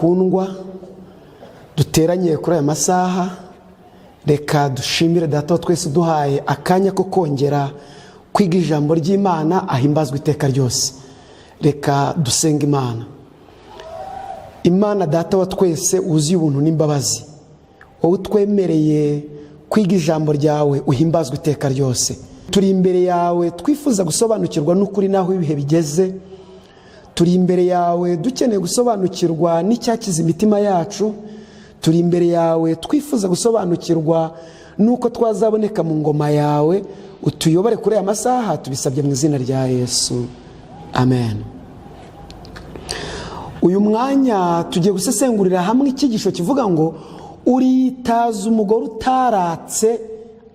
Bakundwa duteranye kuri aya masaha, reka dushimire Data wa twese uduhaye akanya ko kongera kwiga ijambo ry'Imana, ahimbazwa iteka ryose. Reka dusenga Imana. Imana Data wa twese wuzuye ubuntu n'imbabazi, wowe utwemereye kwiga ijambo ryawe, uhimbazwa iteka ryose. Turi imbere yawe twifuza gusobanukirwa n'ukuri n'aho ibihe bigeze. Turi imbere yawe dukeneye gusobanukirwa n'icyakiza imitima yacu. Turi imbere yawe twifuza gusobanukirwa n'uko twazaboneka mu ngoma yawe. Utuyobore kuri aya masaha, tubisabye mu izina rya Yesu, amen. Uyu mwanya tugiye gusesengurira hamwe icyigisho kivuga ngo: "Uritaza umugore utaratse,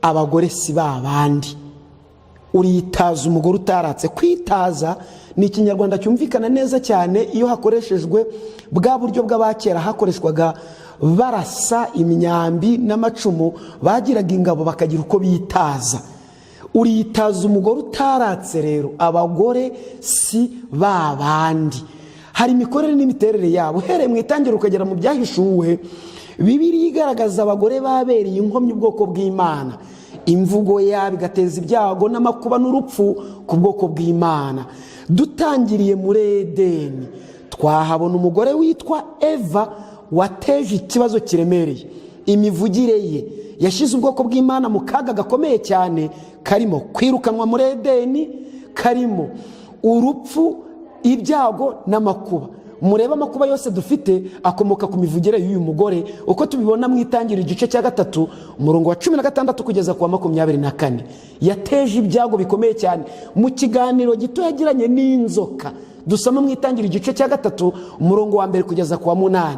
abagore si ba bandi." Uritaza umugore utaratse. Kwitaza ni Ikinyarwanda cyumvikana neza cyane iyo hakoreshejwe bwa buryo bw'abakera hakoreshwaga barasa imyambi n'amacumu, bagiraga ingabo bakagira uko bitaza. Uritaza umugore utaratse rero, abagore si ba bandi. Hari imikorere n'imiterere yabo. Uhereye mu itangiriro ukagera mu Byahishuwe, Bibiliya igaragaza abagore babereye inkomyi ubwoko bw'Imana, imvugo yabo igateza ibyago n'amakuba n'urupfu ku bwoko bw'Imana. Dutangiriye muri Edeni, twahabona umugore witwa Eva wateje ikibazo kiremereye. Imivugire ye yashyize ubwoko bw'Imana mu kaga gakomeye cyane, karimo kwirukanwa muri Edeni, karimo urupfu, ibyago n'amakuba. Murebe, amakuba yose dufite akomoka ku mivugire y'uyu mugore, uko tubibona mu Itangira igice cya 3, umurongo wa 16 kugeza ku wa 24. Yateje ibyago bikomeye cyane mu kiganiro gito yagiranye n'inzoka, dusoma mu Itangira igice cya 3, umurongo wa 1 kugeza ku wa 8.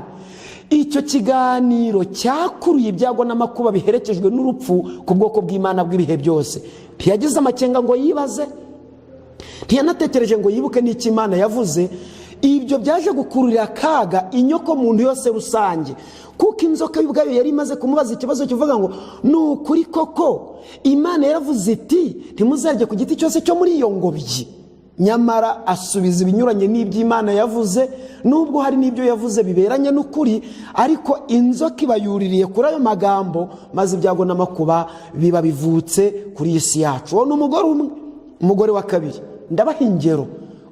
Icyo kiganiro cyakuruye ibyago n'amakuba biherekejwe n'urupfu ku bwoko bw'Imana bw'ibihe byose. Ntiyagize amakenga ngo yibaze, ntiyanatekereje ngo yibuke n'icyo Imana yavuze. Ibyo byaje gukururira akaga inyoko muntu yose rusange, kuko inzoka y'ubwayo yari imaze kumubaza ikibazo kivuga ngo: "Ni ukuri koko Imana yaravuze iti 'Ntimuzarye ku giti cyose cyo muri iyo ngobyi'?" Nyamara asubiza ibinyuranye n'iby'Imana yavuze, nubwo hari n'ibyo yavuze biberanye n'ukuri, ariko inzoka iba yuririye kuri ayo magambo, maze ibyago n'amakuba biba bivutse kuri iyi si yacu. Uwo ni umugore umwe. Umugore wa kabiri, ndabaha ingero,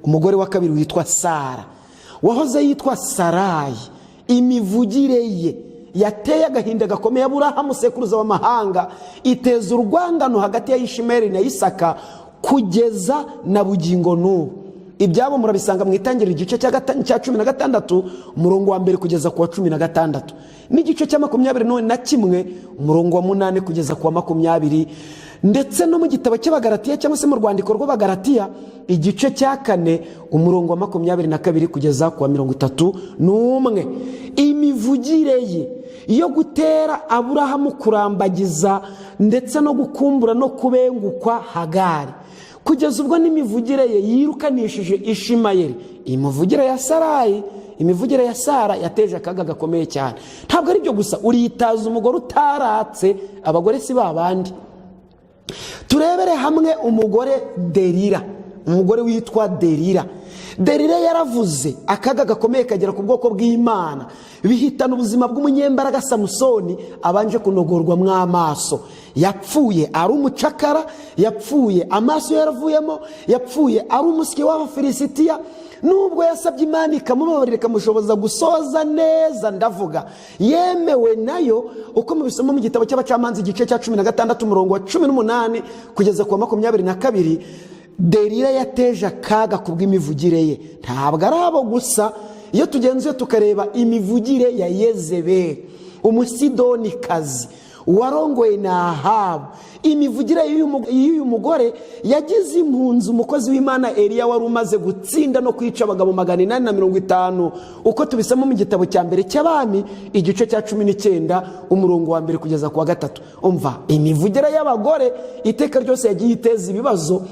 umugore wa kabiri witwa Sara, wahoze yitwa Sarayi, imivugire ye yateye agahinda gakomeye Aburahamu, sekuruza w'amahanga, iteza urwangano hagati ya Ishimeli na Isaka kugeza na bugingo n'ubu. Ibyabo murabisanga mu Itangiriro igice cya 16, umurongo wa 1 kugeza ku wa 16, n'igice cya 21, umurongo wa 8 kugeza ku wa 20, ndetse no mu gitabo cy'Abagaratiya, cyangwa se mu rwandiko rw'Abagaratiya, igice cya 4, umurongo wa 22 kugeza ku wa 31. Imivugire ye yo gutera Aburahamu kurambagiza ndetse no gukumbura no kubengukwa Hagari, kugeza ubwo n'imivugire ye yirukanishije Ishimayeli. Imivugire ya Sarayi, imivugire ya Sara yateje akaga gakomeye cyane. Ntabwo ari byo gusa, uritaza umugore utaratse, abagore si ba bandi. Turebere hamwe umugore Derira, umugore witwa Derira. Derira yaravuze, akaga gakomeye kagera ku bwoko bw'Imana, bihitana ubuzima bw'umunyembaraga Samusoni abanje kunogorwamo amaso. Yapfuye ari umucakara, yapfuye amaso yaravuyemo, yapfuye ari umusyi w'Abafilisitiya. Nubwo yasabye Imana ikamubabarira, ikamushoboza gusoza neza, ndavuga yemewe nayo, uko mubisoma mu gitabo cy'Abacamanza igice cya 16, umurongo wa 18 kugeza ku wa 22. Derira yateje akaga ku bw'imivugire ye. Ntabwo ari abo gusa. Iyo tugenzuye tukareba imivugire ya Yezebeli, Umusidonikazi warongoye na Ahabu, imivugire y'uyu mugore yagize impunzi umukozi w'Imana Eliya, wari umaze gutsinda no kwica abagabo 850, uko tubisoma mu gitabo cya mbere cy'Abami igice cya 19, umurongo wa 1 kugeza ku wa 3. Umva, imivugire y'abagore iteka ryose yagiye iteza ibibazo.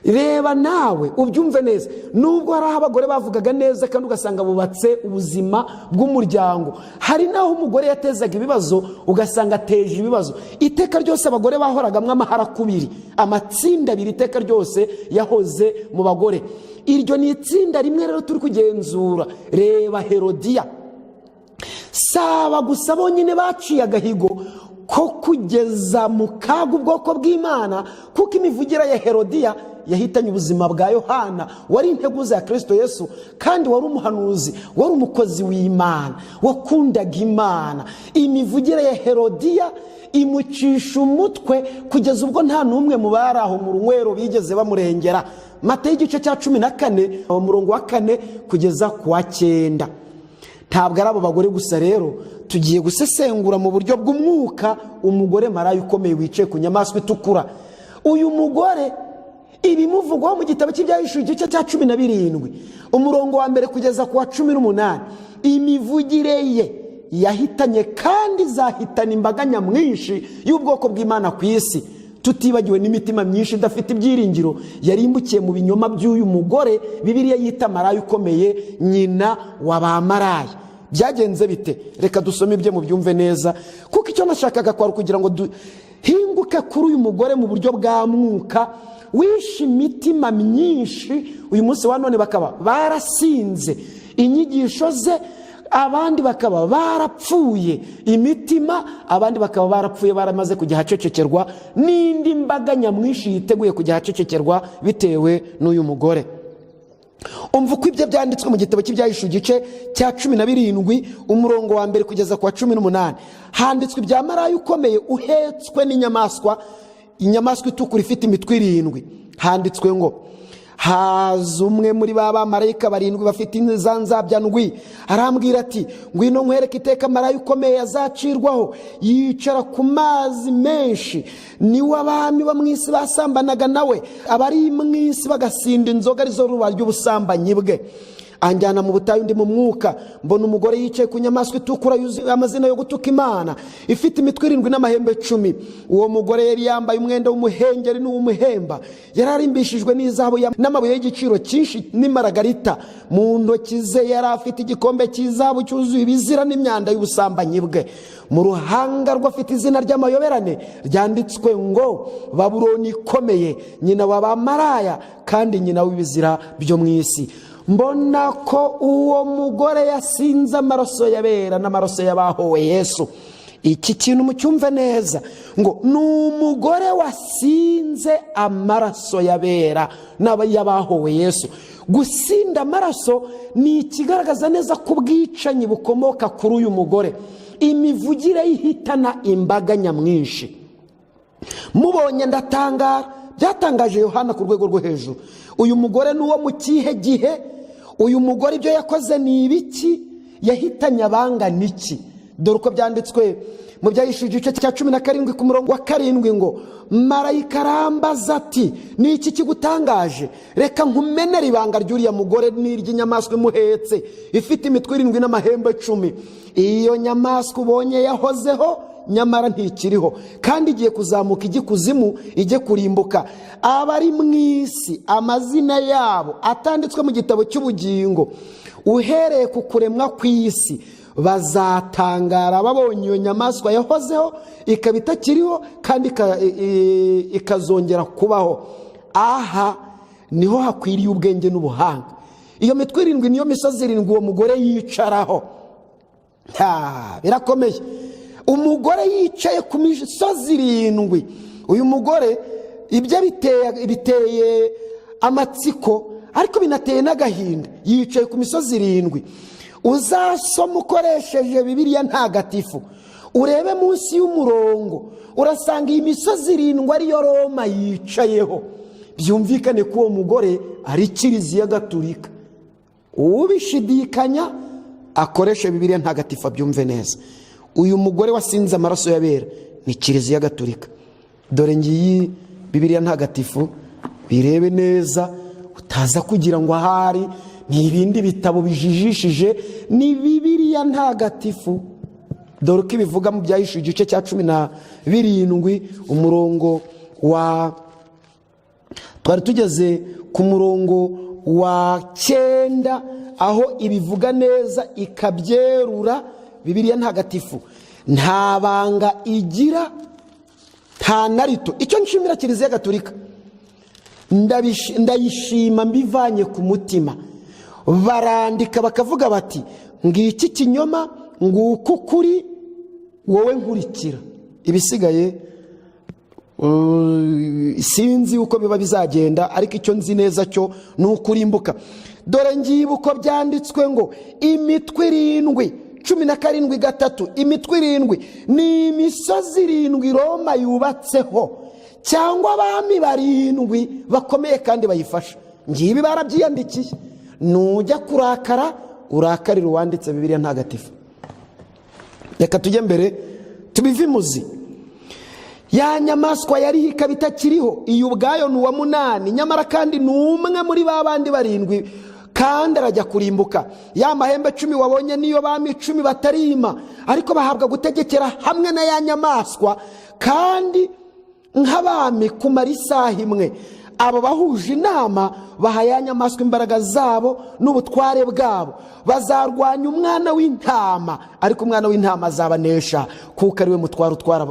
Reba nawe ubyumve neza. Nubwo hari aho abagore bavugaga neza kandi ugasanga bubatse ubuzima bw'umuryango, hari n'aho umugore yatezaga ibibazo, ugasanga ateje ibibazo. Iteka ryose abagore bahoragamo amaharakubiri, amatsinda abiri iteka ryose yahoze mu bagore. Iryo ni itsinda rimwe rero turi kugenzura. Reba Herodiya. Saba gusa bonyine baciye agahigo ko kugeza mu kaga ubwoko bw'Imana, kuko imivugire ya Herodiya yahitanye ubuzima bwa Yohana, wari integuza ya Kirisito Yesu, kandi wari umuhanuzi, wari umukozi w'Imana, wakundaga Imana. Imivugire ya Herodiya imucisha umutwe kugeza ubwo nta n'umwe mu bari aho mu runywero bigeze bamurengera. Matayo igice cya 14, umurongo wa 4 kugeza ku wa 9. Ntabwo ari abo bagore gusa rero tugiye gusesengura mu buryo bw'umwuka, umugore maraya ukomeye wicaye ku nyamaswa itukura. Uyu mugore ibimuvugwaho mu gitabo cy'Ibyahishuwe igice cya 17, umurongo wa 1 kugeza ku wa 18, imivugire ye yahitanye kandi izahitana imbaga nyamwinshi y'ubwoko bw'Imana ku isi, tutibagiwe n'imitima myinshi idafite ibyiringiro yarimbukiye mu binyoma by'uyu mugore Bibiliya yita maraya ukomeye, nyina wa ba maraya. Byagenze bite? Reka dusome ibyo mubyumve neza, kuko icyo nashakaga kwari kugira ngo duhinguke kuri uyu mugore mu buryo bwa mwuka wishe imitima myinshi. Uyu munsi wa none bakaba barasinze inyigisho ze, abandi bakaba barapfuye imitima, abandi bakaba barapfuye baramaze kujya ahacecekerwa, n'indi mbaga nyamwinshi yiteguye kujya ahacecekerwa bitewe n'uyu mugore. Umva uko ibyo byanditswe mu gitabo cy'Ibyahishuwe igice cya 17, umurongo wa 1 kugeza ku wa 18. Handitswe ibya maraya ukomeye uhetswe n'inyamaswa, inyamaswa itukura ifite imitwe 7. Handitswe ngo: haza umwe muri ba bamarayika 7 bafite za nzabya ndwi, arambwira ati: ngwino nkwereke iteka maraya ukomeye azacirwaho, yicara ku mazi menshi. Niwe abami bo mu isi basambanaga nawe, abari mu isi bagasinda inzoga arizo ruba ry'ubusambanyi bwe. Anjyana mu butayu ndi mu mwuka, mbona umugore yicaye ku nyamaswa itukura yuzuye amazina yo gutuka Imana, ifite imitwe 7 n'amahembe 10. Uwo mugore yari yambaye umwenda w'umuhengeri n'uw'umuhemba, yari arimbishijwe n'izahabu n'amabuye y'igiciro cyinshi n'imaragarita. Mu ntoki ze yari afite igikombe cy'izahabu cyuzuye ibizira n'imyanda y'ubusambanyi bwe. Mu ruhanga rwe afite izina ry'amayoberane ryanditswe ngo: Babuloni ikomeye, nyina wa ba maraya kandi nyina w'ibizira byo mu isi. Mbona ko uwo mugore yasinze amaraso y'abera n'amaraso y'abahowe Yesu. Iki kintu mucyumve neza, ngo ni umugore wasinze amaraso y'abera n'abahowe Yesu. Gusinda amaraso ni ikigaragaza neza ko ubwicanyi bukomoka kuri uyu mugore, imivugire ihitana imbaga nyamwinshi. Mubonye ndatangara. Byatangaje Yohana ku rwego rwo hejuru. Uyu mugore ni uwo mu kihe gihe? Uyu mugore ibyo yakoze ni ibiki? Yahitanye abangana iki? Dore uko byanditswe mu Byahishuwe igice cya 17 ku murongo wa 7, ngo: marayika arambaza ati: ni iki kigutangaje? Reka nkumenere ibanga ry'uriya mugore n'iry'inyamaswa imuhetse ifite imitwe 7 n'amahembe 10. Iyo nyamaswa ubonye yahozeho, nyamara ntikiriho, kandi igiye kuzamuka ijya ikuzimu, ijye kurimbuka. Abari mu isi amazina yabo atanditswe mu gitabo cy'ubugingo uhereye ku kuremwa kw'isi bazatangara babonye iyo nyamaswa yahozeho ikaba itakiriho, kandi ikazongera kubaho. Aha niho hakwiriye ubwenge n'ubuhanga. Iyo mitwe 7 niyo misozi 7 uwo mugore yicaraho. Birakomeye, umugore yicaye ku misozi 7. Uyu mugore ibyo biteye amatsiko, ariko binateye n'agahinda. Yicaye ku misozi 7. Uzasoma ukoresheje Bibiliya ntagatifu, urebe munsi y'umurongo, urasanga iyi misozi 7 ariyo Roma yicayeho. Byumvikane ko uwo mugore ari Kiliziya Gatulika. Ubishidikanya akoreshe Bibiliya ntagatifu abyumve neza. Uyu mugore wasinze amaraso y'abera ni Kiliziya Gatulika. Dore ngiyi Bibiliya ntagatifu, birebe neza, utaza kugira ngo ahari ni ibindi bitabo bijijishije. Ni Bibiliya ntagatifu. Dore uko ibivuga mu Byahishuwe igice cya 17, umurongo wa, twari tugeze ku murongo wa 9, aho ibivuga neza ikabyerura. Bibiliya ntagatifu nta banga igira, nta na rito. Icyo nshimira Kiliziya Gatulika, ndayishima mbivanye ku mutima, barandika bakavuga bati: ngiki kinyoma, Nguko ukuri. Wowe nkurikira, ibisigaye sinzi uko biba bizagenda, ariko icyo nzi neza cyo ni ukurimbuka. Dore ngibi uko byanditswe ngo imitwe irindwi, 17:3, imitwe irindwi ni imisozi irindwi Roma yubatseho, cyangwa abami barindwi bakomeye kandi bayifasha. Ngibi barabyiyandikiye. Nujya kurakara, urakarira uwanditse Bibiliya Ntagatifu. Reka tujye mbere tubive imuzi. Ya nyamaswa yariho ikaba itakiriho, iyo ubwayo ni uwa munani, nyamara kandi ni umwe muri ba bandi barindwi, kandi arajya kurimbuka. Ya mahembe 10 wabonye niyo bami 10 batarima, ariko bahabwa gutegekera hamwe na ya nyamaswa kandi nk'abami kumara isaha imwe. Abo bahuje inama, baha ya nyamaswa imbaraga zabo n'ubutware bwabo. Bazarwanya Umwana w'Intama, ariko Umwana w'Intama azabanesha, kuko ari we mutware utwara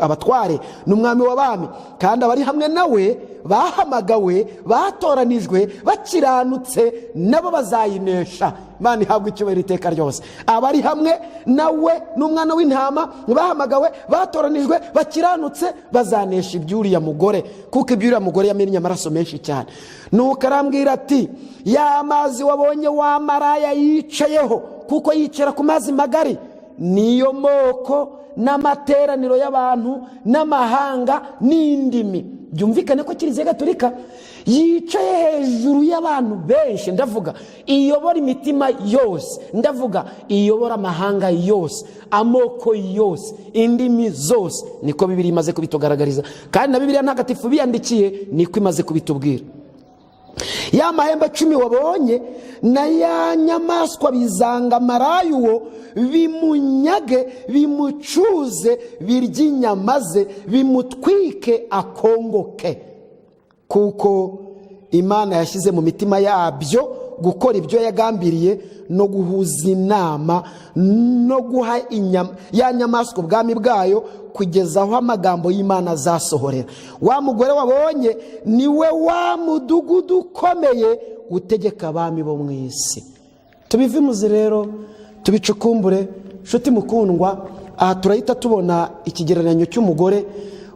abatware n'Umwami w'abami, kandi abari hamwe nawe bahamagawe, batoranijwe, bakiranutse, nabo bazayinesha. Imana ihabwa icyubahiro iteka ryose. Abari hamwe nawe n'Umwana w'Intama, bahamagawe, batoranijwe, bakiranutse, bazanesha iby'uriya mugore, kuko iby'uriya mugore yamennye amaraso menshi cyane. Nuko arambwira ati: "Ya mazi wabonye wa maraya yicayeho, kuko yicara ku mazi magari, niyo moko n'amateraniro y'abantu n'amahanga n'indimi." Byumvikane ko Kiliziya Gatolika yicaye hejuru y'abantu benshi, ndavuga iyobora imitima yose, ndavuga iyobora amahanga yose, amoko yose, indimi zose. Niko Bibiliya imaze kubitugaragariza, kandi na Bibiliya Ntagatifu biyandikiye niko imaze kubitubwira. Ya mahembe 10 wabonye na ya nyamaswa bizanga maraya uwo, bimunyage, bimucuze, birye inyama ze, bimutwike akongoke, kuko Imana yashyize mu mitima yabyo gukora ibyo yagambiriye no guhuza inama no guha ya nyamaswa ubwami bwayo, kugeza aho amagambo y'Imana azasohorera. Wa mugore wabonye ni we wa mudugudu ukomeye utegeka abami bo mu isi. Tubive imuzi rero, tubicukumbure. Nshuti mukundwa, aha turahita tubona ikigereranyo cy'umugore,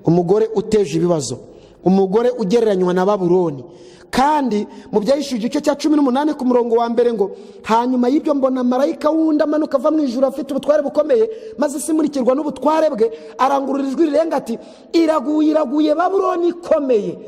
umugore uteje ibibazo, umugore ugereranywa na Babuloni. Kandi mu Byahishuwe igice cya 18 ku murongo wa mbere ngo: "Hanyuma y'ibyo mbona marayika wundi amanuka ava mu ijuru afite ubutware bukomeye, maze isi imurikirwa n'ubutware bwe. Arangurura ijwi rirenga ati: 'Iraguye, iraguye Babuloni ikomeye!'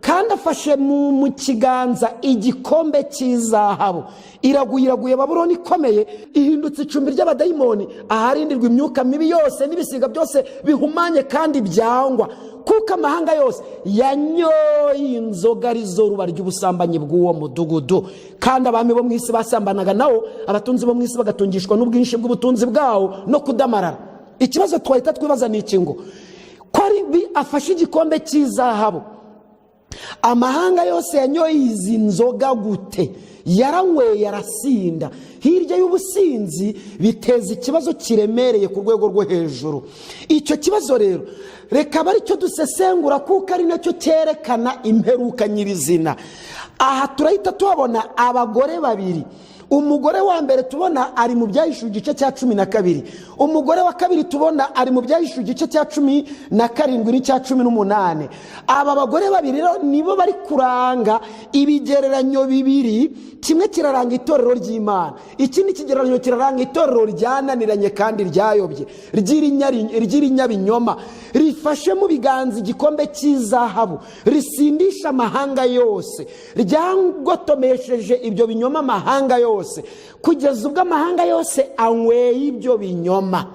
Kandi afashe mu kiganza igikombe cy'izahabu. Iraguye, iraguye Babuloni ikomeye! Ihindutse icumbi ry'abadayimoni, aharindirwa imyuka mibi yose n'ibisiga byose bihumanye kandi byangwa, kuko amahanga yose yanyoye inzoga arizo ruba ry'ubusambanyi bw'uwo mudugudu. Kandi abami bo mu isi basambanaga nawo, abatunzi bo mu isi bagatungishwa n'ubwinshi bw'ubutunzi bwawo no kudamarara." Ikibazo twahita twibaza ni iki ngo: ko ari afashe igikombe cy'izahabu, amahanga yose yanyoye izi nzoga gute? Yaranyweye, arasinda. Hirya y'ubusinzi biteza ikibazo kiremereye ku rwego rwo hejuru. Icyo kibazo rero reka abe aricyo dusesengura, kuko ari nacyo cyerekana imperuka nyirizina. Aha turahita tuhabona abagore babiri. Umugore wa mbere tubona ari mu Byahishuwe igice cya 12. Umugore wa kabiri tubona ari mu Byahishuwe igice cya 17 n'icya 18. Aba bagore babiri rero nibo bari kuranga ibigereranyo bibiri. Kimwe kiraranga itorero ry'Imana, ikindi kigereranyo kiraranga itorero ryananiranye kandi ryayobye, ry'irinyabinyoma, rifashe mu biganza igikombe cy'izahabu, risindisha amahanga yose, ryagotomesheje ibyo binyoma amahanga yose, kugeza ubwo amahanga yose anyweye ibyo binyoma.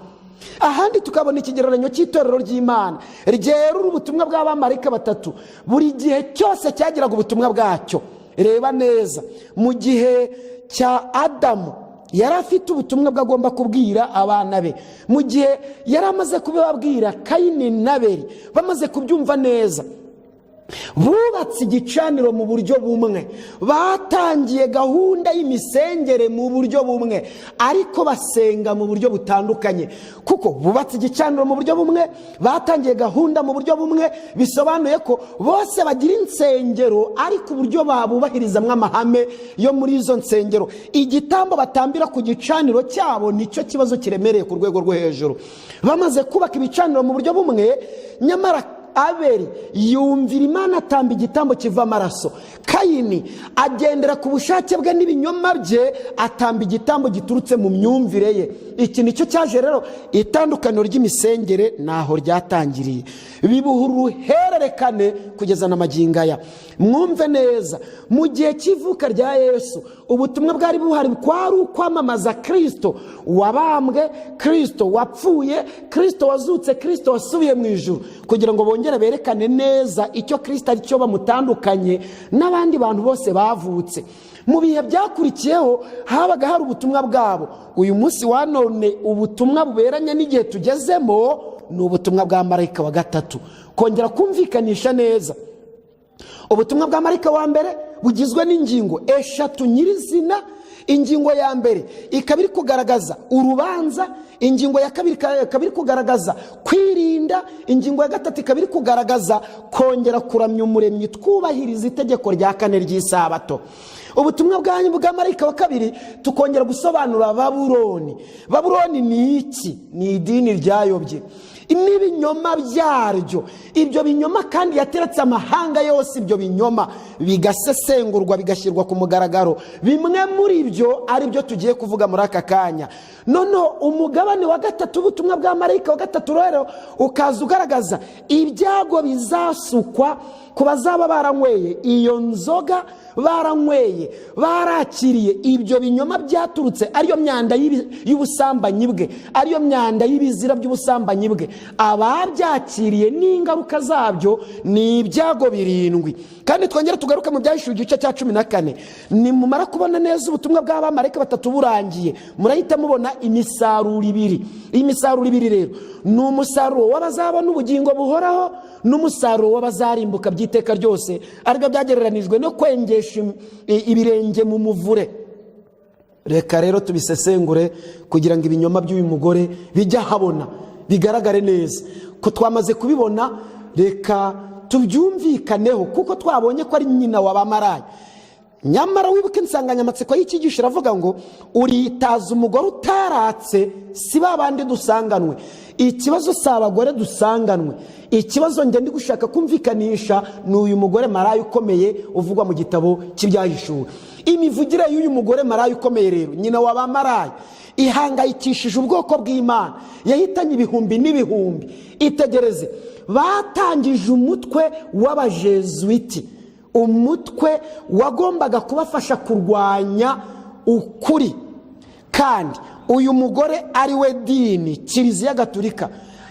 Ahandi tukabona ikigereranyo cy'itorero ry'Imana ryerura ubutumwa bw'abamarayika batatu. Buri gihe cyose cyagiraga ubutumwa bwacyo. Reba neza, mu gihe cya Adamu yari afite ubutumwa bwe agomba kubwira abana be. Mu gihe yari amaze kubibabwira, Kayini na Beri bamaze kubyumva neza. Bubatse igicaniro mu buryo bumwe, batangiye gahunda y'imisengere mu buryo bumwe, ariko basenga mu buryo butandukanye. Kuko bubatse igicaniro mu buryo bumwe, batangiye gahunda mu buryo bumwe, bisobanuye ko bose bagira insengero, ariko uburyo babubahirizamo amahame yo muri izo nsengero, igitambo batambira ku gicaniro cyabo, nicyo kibazo kiremereye ku rwego rwo hejuru. Bamaze kubaka ibicaniro mu buryo bumwe, nyamara Abeli yumvira Imana, atamba igitambo kiva amaraso. Kayini agendera ku bushake bwe n'ibinyoma bye, atamba igitambo giturutse mu myumvire ye. Iki nicyo cyaje rero, itandukaniro ry'imisengere ntaho ryatangiriye, bibuha uruhererekane kugeza na magingo aya. Mwumve neza, mu gihe cy'ivuka rya Yesu, ubutumwa bwari buhari kwari ukwamamaza Kirisito wabambwe, Kirisito wapfuye, Kirisito wazutse, Kirisito wasubiye mu ijuru, kugira ngo bongere berekane neza icyo Kirisito ari cyo, bamutandukanye n'abandi bantu bose bavutse. Mu bihe byakurikiyeho habaga hari ubutumwa bwabo. Uyu munsi wa none, ubutumwa buberanye n'igihe tugezemo ni ubutumwa bwa marayika wa gatatu, kongera kumvikanisha neza ubutumwa bwa marayika wa mbere bugizwe n'ingingo eshatu nyirizina. Ingingo ya mbere ikaba iri kugaragaza urubanza, ingingo ya kabiri ikaba iri kugaragaza kwirinda, ingingo ya gatatu ikaba iri kugaragaza kongera kuramya Umuremyi twubahiriza itegeko rya kane ry'isabato. Ubutumwa bwa marayika wa kabiri, tukongera gusobanura Babuloni. Babuloni ni iki? Ni idini ryayobye n'ibinyoma byaryo. Ibyo binyoma kandi yateretse amahanga yose, ibyo binyoma bigasesengurwa, bigashyirwa ku mugaragaro. Bimwe muri byo ari byo tugiye kuvuga muri aka kanya. Noneho umugabane wa gatatu w'ubutumwa bwa marayika wa gatatu rero ukaza ugaragaza ibyago bizasukwa ku bazaba baranyweye iyo nzoga, baranyweye, barakiriye ibyo binyoma byaturutse, ariyo myanda y'ubusambanyi bwe, ariyo myanda y'ibizira by'ubusambanyi bwe. Ababyakiriye n'ingaruka zabyo ni ibyago birindwi. Kandi twongere tugaruke mu Byahishuwe igice cya 14. Nimumara kubona neza ubutumwa bw'abamarayika batatu burangiye, murahita mubona imisaruro ibiri. Iyi misaruro ibiri rero ni umusaruro w'abazabona ubugingo buhoraho n'umusaruro w'abazarimbuka by'iteka ryose, aribyo byagereranijwe no kwengesha ibirenge mu muvure. Reka rero tubisesengure kugira ngo ibinyoma by'uyu mugore bijye ahabona, bigaragare neza ko twamaze kubibona. Reka tubyumvikaneho, kuko twabonye ko ari nyina wa bamaraya. Nyamara wibuke insanganyamatsiko y'icyigisho iravuga ngo uritaza umugore utaratse, si ba bandi dusanganwe. Ikibazo si abagore dusanganwe, ikibazo njye ndi gushaka kumvikanisha ni uyu mugore maraya ukomeye uvugwa mu gitabo cy'Ibyahishuwe. Imivugire y'uyu mugore maraya ukomeye rero, nyina wa ba maraya, ihangayikishije ubwoko bw'Imana, yahitanye ibihumbi n'ibihumbi. Itegereze, batangije umutwe w'Abajezuwiti, umutwe wagombaga kubafasha kurwanya ukuri. Kandi uyu mugore ari we dini Kiliziya Gatulika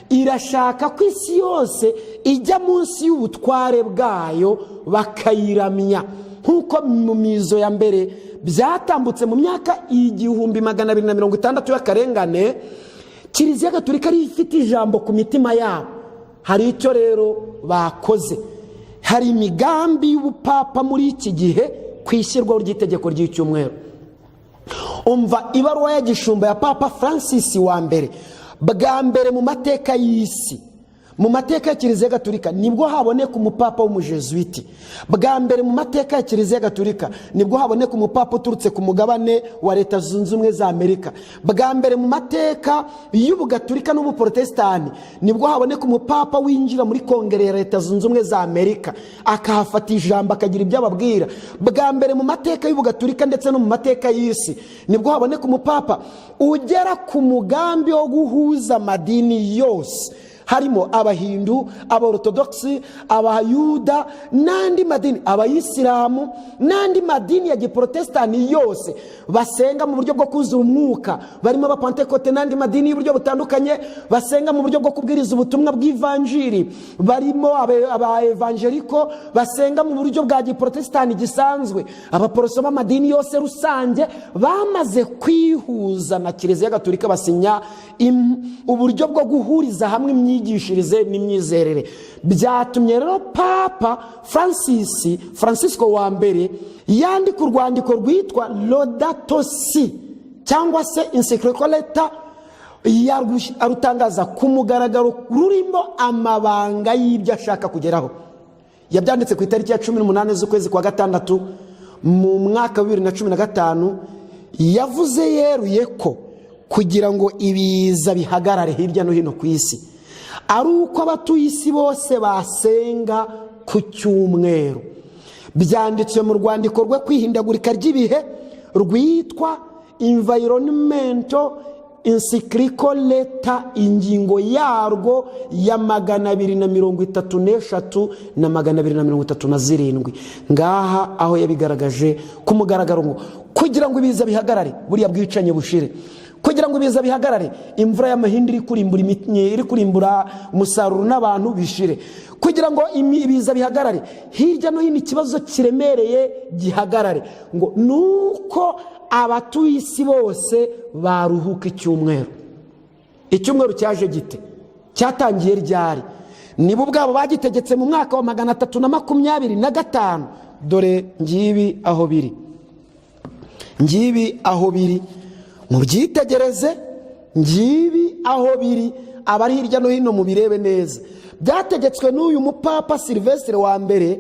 irashaka ko isi yose ijya munsi y'ubutware bwayo, bakayiramya, nk'uko mu mizo ya mbere byatambutse mu myaka 1260 y'akarengane, Kiliziya Gatulika ariyo ifite ijambo ku mitima yabo. Hari icyo rero bakoze, hari imigambi y'ubupapa muri iki gihe ku ishyirwaho ry'itegeko ry'icyumweru. Umva ibaruwa ya gishumba ya Papa Francis wa mbere. Bwa mbere mu mateka y'isi, mu mateka ya Kiliziya Gatulika, nibwo haboneka umupapa w'Umujezuwiti. Bwa mbere mu mateka ya Kiliziya Gatulika nibwo haboneka umupapa uturutse ku mugabane wa Leta Zunze Ubumwe za Amerika. Bwa mbere mu mateka y'Ubugatulika n'Ubuporotesitanti nibwo haboneka umupapa winjira muri Kongere ya Leta Zunze Ubumwe za Amerika, akahafata ijambo, akagira ibyo ababwira. Bwa mbere mu mateka y'Ubugatulika ndetse no mu mateka y'isi nibwo haboneka umupapa ugera ku mugambi wo guhuza amadini yose, harimo Abahindu, Abaorotodogisi, Abayuda n'andi madini, Abayisilamu n'andi madini ya giporotesitanti yose basenga mu buryo bwo kuzura umwuka, barimo Abapantekote n'andi madini y'uburyo butandukanye basenga mu buryo bwo kubwiriza ubutumwa bw'ivanjiri, barimo aba evangeliko basenga mu buryo bwa giporotesitanti gisanzwe, abaporoso b'amadini yose rusange bamaze kwihuza na Kiliziya Gatolika, basinya uburyo bwo guhuriza hamwe imyizerere. n'imyigishirize n'imyizerere. Byatumye rero Papa Francis, Francisco wa mbere, yandika urwandiko rwitwa Laudato Si cyangwa se encyclical letter, arutangaza ku mugaragaro, rurimo amabanga y'ibyo ashaka kugeraho. Yabyanditse ku itariki ya 18 z'ukwezi kwa gatandatu mu mwaka wa 2015. Yavuze yeruye ko kugira ngo ibiza bihagarare hirya no hino ku isi ari uko abatuye isi bose basenga ku cyumweru. Byanditswe mu rwandiko rwe kwihindagurika ry'ibihe rwitwa Environmental Encyclical Letter, ingingo yarwo ya 233 na 237. Ngaha aho yabigaragaje ku mugaragaro ngo kugira ngo ibiza bihagarare, buriya bwicanyi bushire, kugira ngo ibiza bihagarare, imvura y'amahindi iri kurimbura umusaruro n'abantu bishire, kugira ngo ibiza bihagarare hirya no hino, ikibazo kiremereye gihagarare, ngo nuko abatuye isi bose baruhuka icyumweru. Icyumweru cyaje gite? Cyatangiye ryari? Nibo ubwabo bagitegetse mu mwaka wa 325. Dore ngibi aho biri, ngibi aho biri, mubyitegereze. Ngibi aho biri, abari hirya no hino mubirebe neza. Byategetswe n'uyu mupapa Silvestre wa mbere,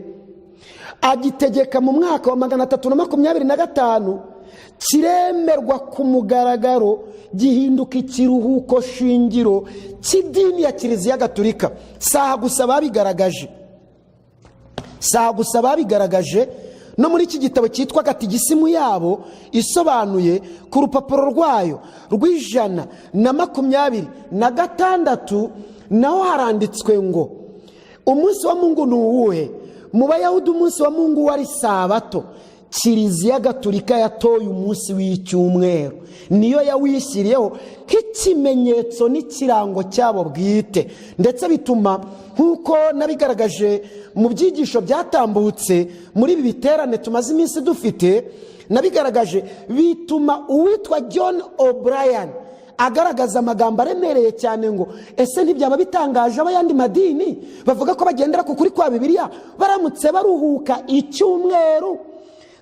agitegeka mu mwaka wa 325, kiremerwa ku mugaragaro, gihinduka ikiruhuko shingiro cy'idini ya Kiliziya Gatulika. Saha gusa babigaragaje, saha gusa babigaragaje, no muri iki gitabo cyitwa Gatigisimu yabo isobanuye, ku rupapuro rwayo rw'126 naho haranditswe ngo: "Umunsi wa Mungu ni uwuhe? Mu Bayahudi umunsi wa Mungu wari sabato. Kiliziya Gatulika yatoye umunsi w'icyumweru, niyo yawishyiriyeho nk'ikimenyetso n'ikirango cyabo bwite." Ndetse bituma, nk'uko nabigaragaje mu byigisho byatambutse muri ibi biterane tumaze iminsi dufite, nabigaragaje, bituma uwitwa John O'Brien agaragaza amagambo aremereye cyane ngo: "Ese ntibyaba bitangaje abayandi madini bavuga ko bagendera ku kuri kwa Bibiliya baramutse baruhuka icyumweru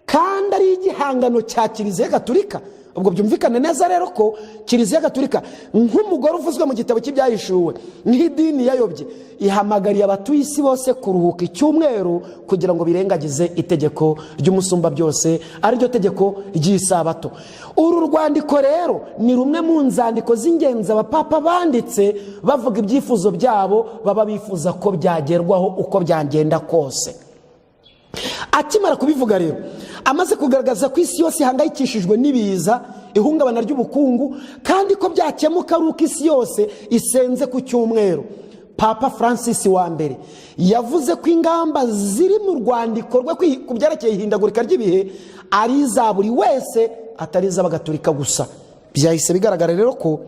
kandi ari igihangano cya Kiliziya Gatulika?" Ubwo byumvikane neza rero ko Kiliziya Gatulika, nk'umugore uvuzwe mu gitabo cy'Ibyahishuwe, nk'idini yayobye, ihamagariye abatuye isi bose kuruhuka icyumweru kugira ngo birengagize itegeko ry'Umusumba byose, ariryo tegeko ry'isabato. Uru rwandiko rero ni rumwe mu nzandiko z'ingenzi abapapa banditse bavuga ibyifuzo byabo baba bifuza ko byagerwaho uko byagenda kose. Akimara kubivuga rero, amaze kugaragaza ko isi yose ihangayikishijwe n'ibiza, ihungabana ry'ubukungu, kandi ko byakemuka ari uko isi yose isenze ku cyumweru, Papa Francis wa mbere yavuze ko ingamba ziri mu rwandiko rwe ku byerekeye ihindagurika ry'ibihe ari iza buri wese, atari iz'Abagatulika gusa. Byahise bigaragara rero ko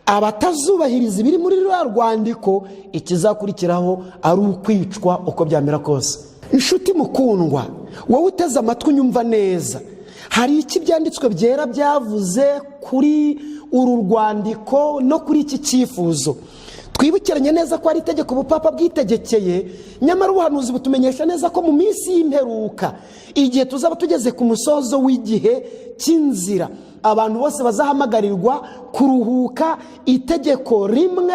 abatazubahiriza ibiri muri ruriya rwandiko, ikizakurikiraho ari ukwicwa uko byamera kose. Inshuti mukundwa, wowe uteze amatwi unyumva neza, hari icyo Ibyanditswe Byera byavuze kuri uru rwandiko no kuri iki cyifuzo. Twibukiranye neza ko ari itegeko ubupapa bwitegekeye, nyamara ubuhanuzi butumenyesha neza ko mu minsi y'imperuka, igihe tuzaba tugeze ku musozo w'igihe cy'inzira, abantu bose bazahamagarirwa kuruhuka itegeko rimwe,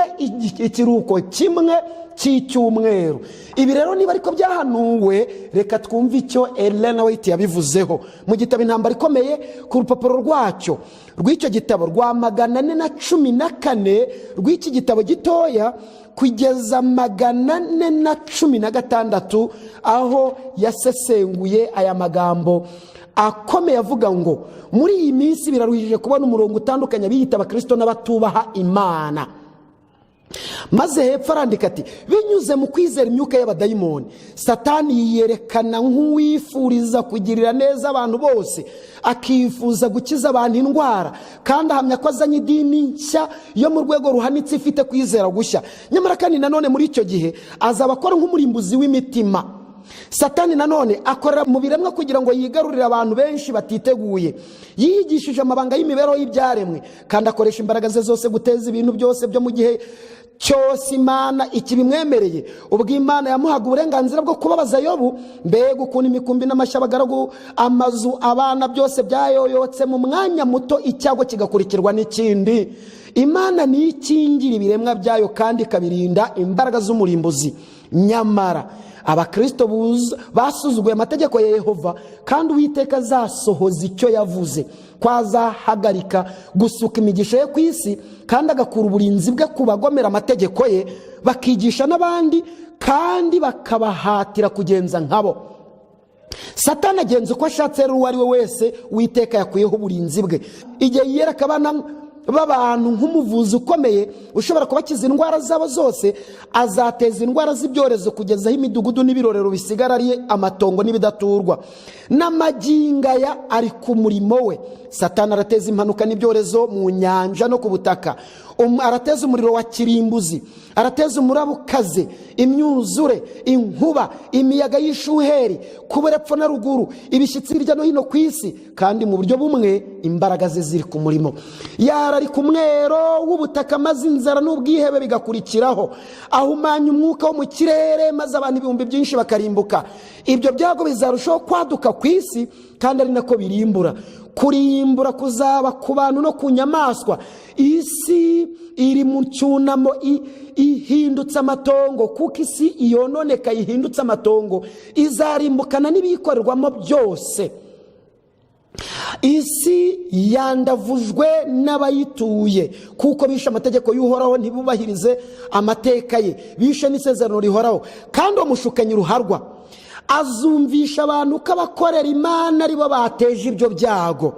ikiruhuko kimwe cy'icyumweru. Ibi rero niba ariko byahanuwe, reka twumve icyo Elena White yabivuzeho mu gitabo Intambara Ikomeye, ku rupapuro rwacyo rw'icyo gitabo rwa 414 rw'iki gitabo gitoya kugeza 416, aho yasesenguye aya magambo akomeye avuga ngo: "Muri iyi minsi biraruhije kubona umurongo utandukanye abiyita Abakirisito n'abatubaha Imana." Maze hepfo arandika ati: "Binyuze mu kwizera imyuka y'abadayimoni, Satani yiyerekana nk'uwifuriza kugirira neza abantu bose, akifuza gukiza abantu indwara, kandi ahamya ko azanye idini nshya yo mu rwego ruhanitse ifite kwizera gushya. Nyamara kandi nanone muri icyo gihe azaba akora nk'umurimbuzi w'imitima. Satani nanone akorera mu biremwa kugira ngo yigarurire abantu benshi batiteguye. Yiyigishije amabanga y'imibereho y'ibyaremwe, kandi akoresha imbaraga ze zose guteza ibintu byose byo mu gihe Cyose Imana ikibimwemereye. Ubwo Imana yamuhaga uburenganzira bwo kubabaza Yobu, mbega ukuntu imikumbi n'amashyo, abagaragu, amazu, abana, byose byayoyotse mu mwanya muto, icyago kigakurikirwa n'ikindi! Imana niyo ikingira ibiremwa byayo kandi ikabirinda imbaraga z'umurimbuzi. Nyamara Abakirisito basuzuguye amategeko ya Yehova, kandi Uwiteka azasohoza icyo yavuze ko azahagarika gusuka imigisha ye ku isi kandi agakura uburinzi bwe ku bagomera amategeko ye, bakigisha n'abandi kandi bakabahatira kugenza nkabo. Satani agenza uko ashatse rero uwo ari we wese Uwiteka yakuyeho uburinzi bwe. Igihe yiyereka abana b'abantu nk'umuvuzi ukomeye ushobora kubakiza indwara zabo zose, azateza indwara z'ibyorezo kugeza aho imidugudu n'ibirorero bisigara ari amatongo n'ibidaturwa. N'amagingaya ari ku murimo we. Satani arateza impanuka n'ibyorezo mu nyanja no ku butaka. Arateza umuriro wa kirimbuzi, arateza umuraba ukaze, imyuzure, inkuba, imiyaga y'ishuheri, kubura epfo na ruguru, ibishyitsi hirya no hino ku isi. Kandi mu buryo bumwe imbaraga ze ziri ku murimo. Yararika umwero w'ubutaka, maze inzara n'ubwihebe bigakurikiraho. Ahumanya umwuka wo mu kirere, maze abantu ibihumbi byinshi bakarimbuka. Ibyo byago bizarushaho kwaduka ku isi kandi ari nako birimbura. Kurimbura kuzaba ku bantu no ku nyamaswa. Isi iri mu cyunamo, ihindutse amatongo, kuko isi iyononeka ihindutse amatongo, izarimbukana n'ibiyikorerwamo byose. Isi yandavujwe n'abayituye, kuko bishe amategeko y'Uhoraho, ntibubahirize amateka ye, bishe n'isezerano rihoraho. Kandi uwo mushukanyi ruharwa azumvisha abantu ko abakorera Imana aribo bateje ibyo byago.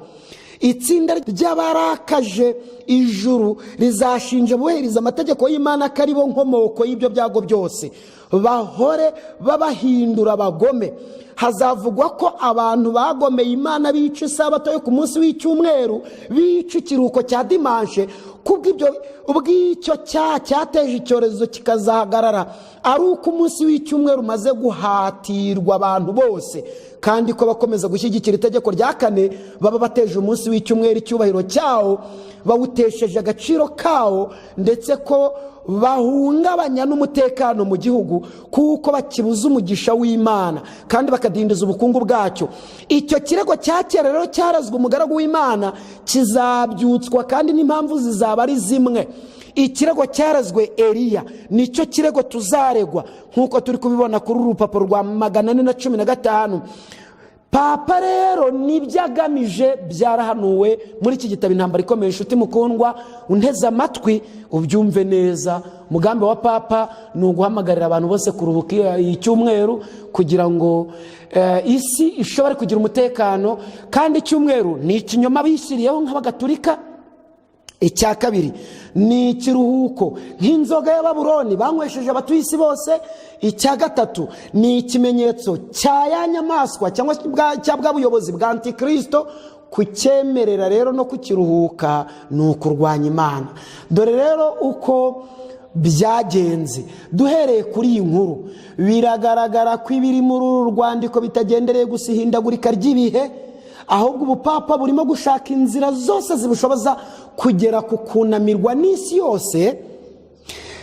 Itsinda ry'abarakaje ijuru rizashinja bubahiriza amategeko y'Imana ko aribo nkomoko y'ibyo byago byose, bahore babahindura abagome. Hazavugwa ko abantu bagomeye Imana bica isabato yo ku munsi w'icyumweru, bica ikiruhuko cya dimanche. Ubw'icyo cyaha cyateje icyorezo kikazahagarara ari uko umunsi w'icyumweru umaze guhatirwa abantu bose, kandi ko bakomeza gushyigikira itegeko rya kane baba bateje umunsi w'icyumweru icyubahiro cyawo, bawutesheje agaciro kawo, ndetse ko bahungabanya n'umutekano mu gihugu, kuko bakibuza umugisha w'Imana kandi bakadindiza ubukungu bwacyo. Icyo kirego cya kera rero cyarazwe umugaragu w'Imana kizabyutswa, kandi n'impamvu zizaba ari zimwe. Ikirego cyarazwe Eliya nicyo kirego tuzaregwa, nk'uko turi kubibona kuri uru rupapuro rwa 415. Papa rero nibyo agamije, byarahanuwe muri iki gitabo Intambara Ikomeye. Inshuti mukundwa unteze amatwi, ubyumve neza. Umugambi wa papa ni uguhamagarira abantu bose kuruhuka icyumweru kugira ngo isi ishobore kugira umutekano. Kandi icyumweru ni ikinyoma bishyiriyeho nk'Abagatulika. Icya kabiri ni ikiruhuko nk'inzoga y'Ababuroni banywesheje abatuye isi bose. Icya gatatu ni ikimenyetso cya ya nyamaswa cyangwa cya bwa buyobozi bwa Antikirisito. Kucyemerera rero no kukiruhuka ni ukurwanya Imana. Dore rero uko byagenze. Duhereye kuri iyi nkuru, biragaragara ko ibiri muri uru rwandiko bitagendereye gusa ihindagurika ry'ibihe, ahubwo ubupapa burimo gushaka inzira zose zibushoboza kugera ku kunamirwa n'isi yose,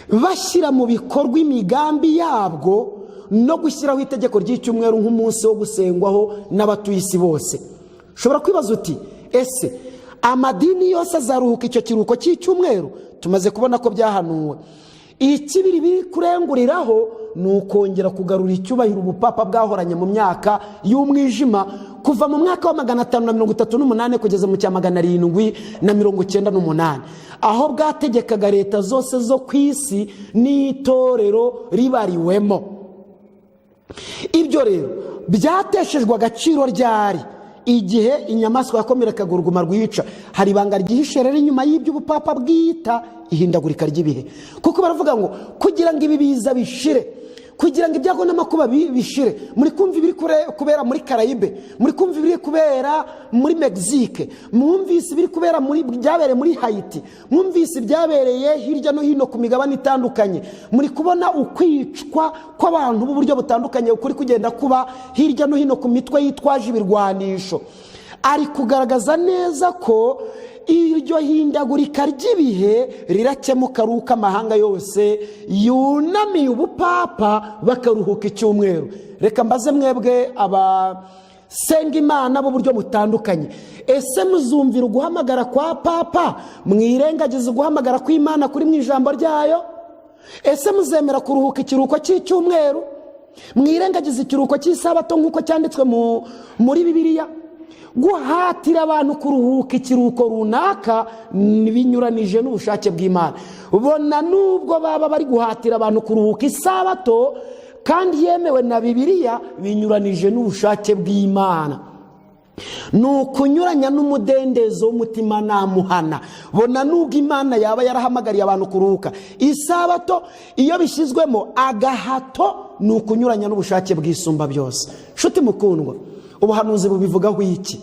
bashyira mu bikorwa imigambi yabwo no gushyiraho itegeko ry'icyumweru nk'umunsi wo gusengwaho n'abatuye isi bose. Ushobora kwibaza uti: "Ese amadini yose azaruhuka icyo kiruhuko cy'icyumweru?" Tumaze kubona ko byahanuwe. Ikibiri biri kurenguriraho ni ukongera kugarura icyubahiro ubupapa bwahoranye mu myaka y'umwijima, kuva mu mwaka wa 538 kugeza mu cya 798, aho bwategekaga leta zose zo ku isi n'itorero ribariwemo. Ibyo rero byateshejwe agaciro ryari? Igihe inyamaswa yakomerekaga uruguma rwica. Hari ibanga ryihishe rero inyuma y'ibyo ubupapa bwita ihindagurika ry'ibihe, kuko baravuga ngo kugira ngo ibi biza bishire, kugira ngo ibyago n'amakuba bishire. Muri kumva ibiri kubera muri Karayibe, muri kumva ibiri kubera muri Mexique, mwumvise ibiri kubera muri byabereye muri Hayiti, mwumvise ibyabereye hirya no hino ku migabane itandukanye, muri kubona ukwicwa kw'abantu b'uburyo butandukanye kuri kugenda kuba hirya no hino ku mitwe yitwaje ibirwanisho. Ari kugaragaza neza ko Iryo hindagurika ry'ibihe rirakemuka ari uko amahanga yose yunamiye ubupapa bakaruhuka icyumweru. Reka mbaze mwebwe abasenga Imana b'uburyo butandukanye: ese muzumvira uguhamagara kwa papa, mwirengagiza uguhamagara kw'Imana kuri mu ijambo ryayo? Ese muzemera kuruhuka ikiruhuko cy'icyumweru, mwirengagiza ikiruhuko cy'isabato nk'uko cyanditswe muri Bibiliya? Guhatira abantu kuruhuka ikiruhuko runaka binyuranije n'ubushake bw'Imana, bona nubwo baba bari guhatira abantu kuruhuka isabato kandi yemewe na Bibiliya, binyuranije n'ubushake bw'Imana, ni ukunyuranya n'umudendezo w'umutima namuhana. Bona nubwo Imana yaba yarahamagariye abantu kuruhuka isabato, iyo bishyizwemo agahato ni ukunyuranya n'ubushake bw'Isumba byose. Nshuti mukundwa, ubuhanuzi bubivugaho iki?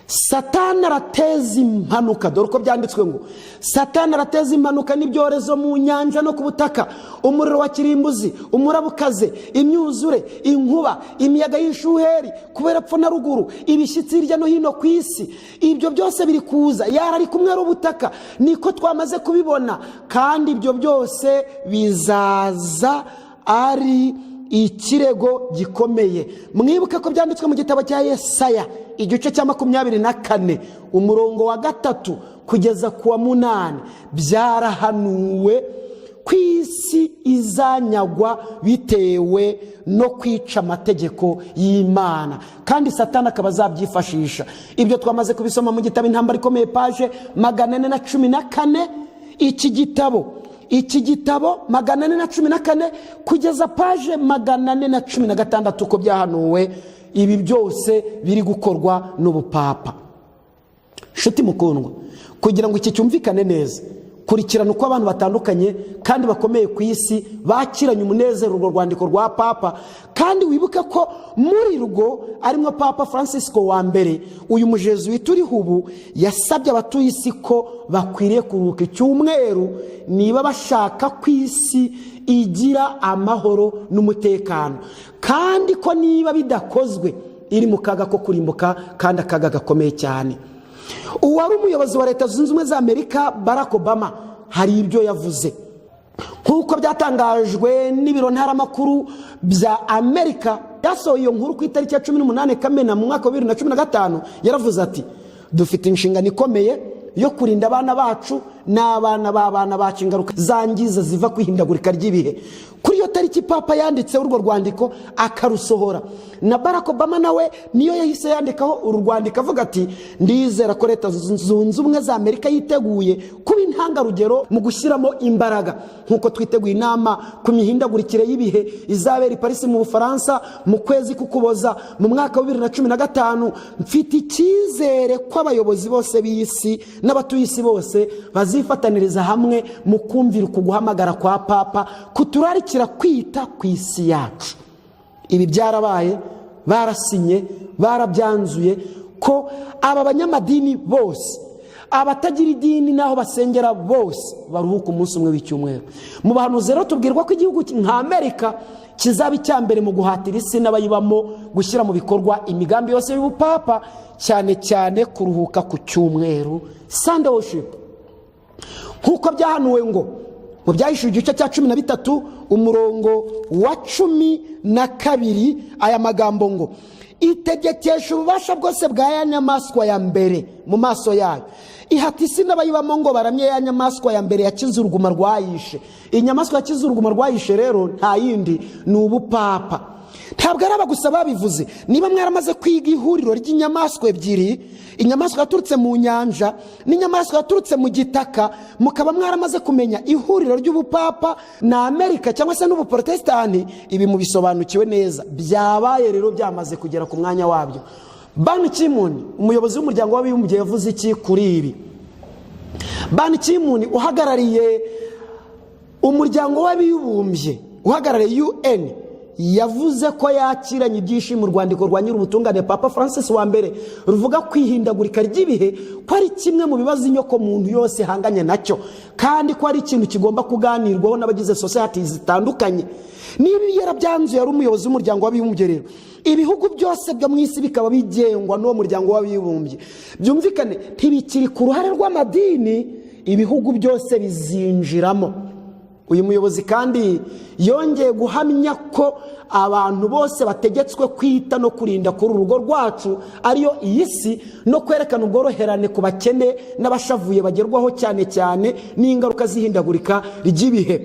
Satani arateza impanuka. Dore uko byanditswe ngo: "Satani arateza impanuka n'ibyorezo mu nyanja no ku butaka, umuriro wa kirimbuzi, umuraba ukaze, imyuzure, inkuba, imiyaga y'ishuheri, kubera epfo na ruguru, ibishyitsi hirya no hino ku isi." Ibyo byose biri kuza, yari ari kumwe ubutaka, niko twamaze kubibona. Kandi ibyo byose bizaza ari ikirego gikomeye. Mwibuke ko byanditswe mu gitabo cya Yesaya, igice cya 24, umurongo wa 3 kugeza ku wa 8. Byarahanuwe ku isi izanyagwa bitewe no kwica amategeko y'Imana, kandi Satani akaba azabyifashisha. Ibyo twamaze kubisoma mu gitabo Intambara Ikomeye, page 414. Iki gitabo 414 kugeza page 416, uko byahanuwe ibi byose biri gukorwa n'ubupapa. Nshuti mukundwa, kugira ngo iki cyumvikane neza, kurikirana uko abantu batandukanye kandi bakomeye ku isi bakiranye umunezero urwo rwandiko rwa papa. Kandi wibuke ko muri rwo arimo Papa Francisco wa mbere, uyu mujezuwiti uriho ubu, yasabye abatuye isi ko bakwiriye kuruhuka icyumweru niba bashaka ko isi igira amahoro n'umutekano, kandi ko niba bidakozwe iri mu kaga ko kurimbuka, kandi akaga gakomeye cyane. Uwari umuyobozi wa Leta Zunze Ubumwe za Amerika, Barack Obama, hari ibyo yavuze nk'uko byatangajwe n'ibiro ntaramakuru bya Amerika byasohoye iyo nkuru ku itariki ya 18 Kamena mu mwaka wa 2015. Yaravuze ati: "Dufite inshingano ikomeye yo kurinda abana bacu n'abana b'abana bacu ingaruka zangiza ziva ku ihindagurika ry'ibihe." Kuri iyo tariki papa yanditseho urwo rwandiko akarusohora, na Barack Obama nawe niyo yahise yandikaho uru rwandiko, avuga ati: "Ndizera ko Leta Zunze Ubumwe za Amerika yiteguye kuba intangarugero mu gushyiramo imbaraga nk'uko twiteguye inama ku mihindagurikire y'ibihe izabera i Paris mu Bufaransa mu kwezi k'Ukuboza mu mwaka wa 2015. Mfite icyizere ko abayobozi bose b'isi n'abatuye isi bose bazifataniriza hamwe mu kumvira uku guhamagara kwa papa kuturarikira kwita ku isi yacu." Ibi byarabaye, barasinye, barabyanzuye ko aba banyamadini bose, abatagira idini n'aho basengera bose, baruhuka umunsi umwe w'icyumweru. Mu bahanuzi rero tubwirwa ko igihugu nka Amerika kizaba icya mbere mu guhatira isi n'abayibamo gushyira mu bikorwa imigambi yose y'ubupapa, cyane cyane kuruhuka ku cyumweru, Sunday worship, nk'uko byahanuwe ngo mu Byahishuwe igice cya 13, umurongo wa 12, aya magambo ngo: "Itegekesha ububasha bwose bwa ya nyamaswa ya mbere mu maso yayo, ihata isi n'abayibamo ngo baramye ya nyamaswa ya mbere yakize uruguma rwayishe." Inyamaswa yakize uruguma rwayishe rero nta yindi, ni ubupapa. Ntabwo ari aba gusa babivuze. Niba mwaramaze kwiga ihuriro ry'inyamaswa ebyiri, inyamaswa yaturutse mu nyanja n'inyamaswa yaturutse mu gitaka, mukaba mwaramaze kumenya ihuriro ry'ubupapa na Amerika cyangwa se n'ubuporotesitanti, ibi mubisobanukiwe neza. Byabaye rero, byamaze kugera ku mwanya wabyo. Ban Ki-moon, umuyobozi w'Umuryango w'Abibumbye, yavuze iki kuri ibi? Ban Ki-moon uhagarariye Umuryango w'Abibumbye, uhagarariye UN, Yavuze ko yakiranye ibyishimo urwandiko rwa Nyir'ubutungane Papa Francis wa mbere, ruvuga kwihindagurika ry'ibihe ko ari kimwe mu bibazo inyoko muntu yose ihanganye nacyo, kandi ko ari ikintu kigomba kuganirwaho n'abagize sosiyete zitandukanye. Niba yarabyanzuye, yari umuyobozi w'Umuryango w'Abibumbye rero, ibihugu byose byo mu isi bikaba bigengwa n'uwo Muryango w'Abibumbye. Byumvikane, ntibikiri ku ruhare rw'amadini, ibihugu byose bizinjiramo. Uyu muyobozi kandi yongeye guhamya ko abantu bose bategetswe kwita no kurinda kuri urugo rwacu, ariyo iyi si, no kwerekana ubworoherane ku bakene n'abashavuye bagerwaho cyane cyane n'ingaruka z'ihindagurika ry'ibihe.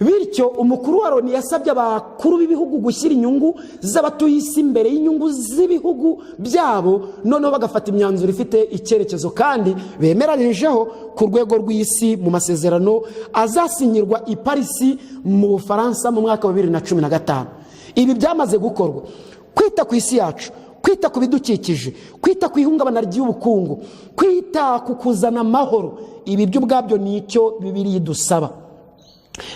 Bityo umukuru wa Loni yasabye abakuru b'ibihugu gushyira inyungu z'abatuye isi imbere y'inyungu z'ibihugu byabo, noneho bagafata imyanzuro ifite icyerekezo kandi bemeranyirijeho ku rwego rw'isi mu masezerano azasinyirwa i Paris mu Bufaransa mu mwaka wa 2015. Ibi byamaze gukorwa. Kwita ku isi yacu, kwita ku bidukikije, kwita ku ihungabana ry'ubukungu, kwita ku kuzana amahoro, ibi byo ubwabyo ni icyo Bibiliya idusaba,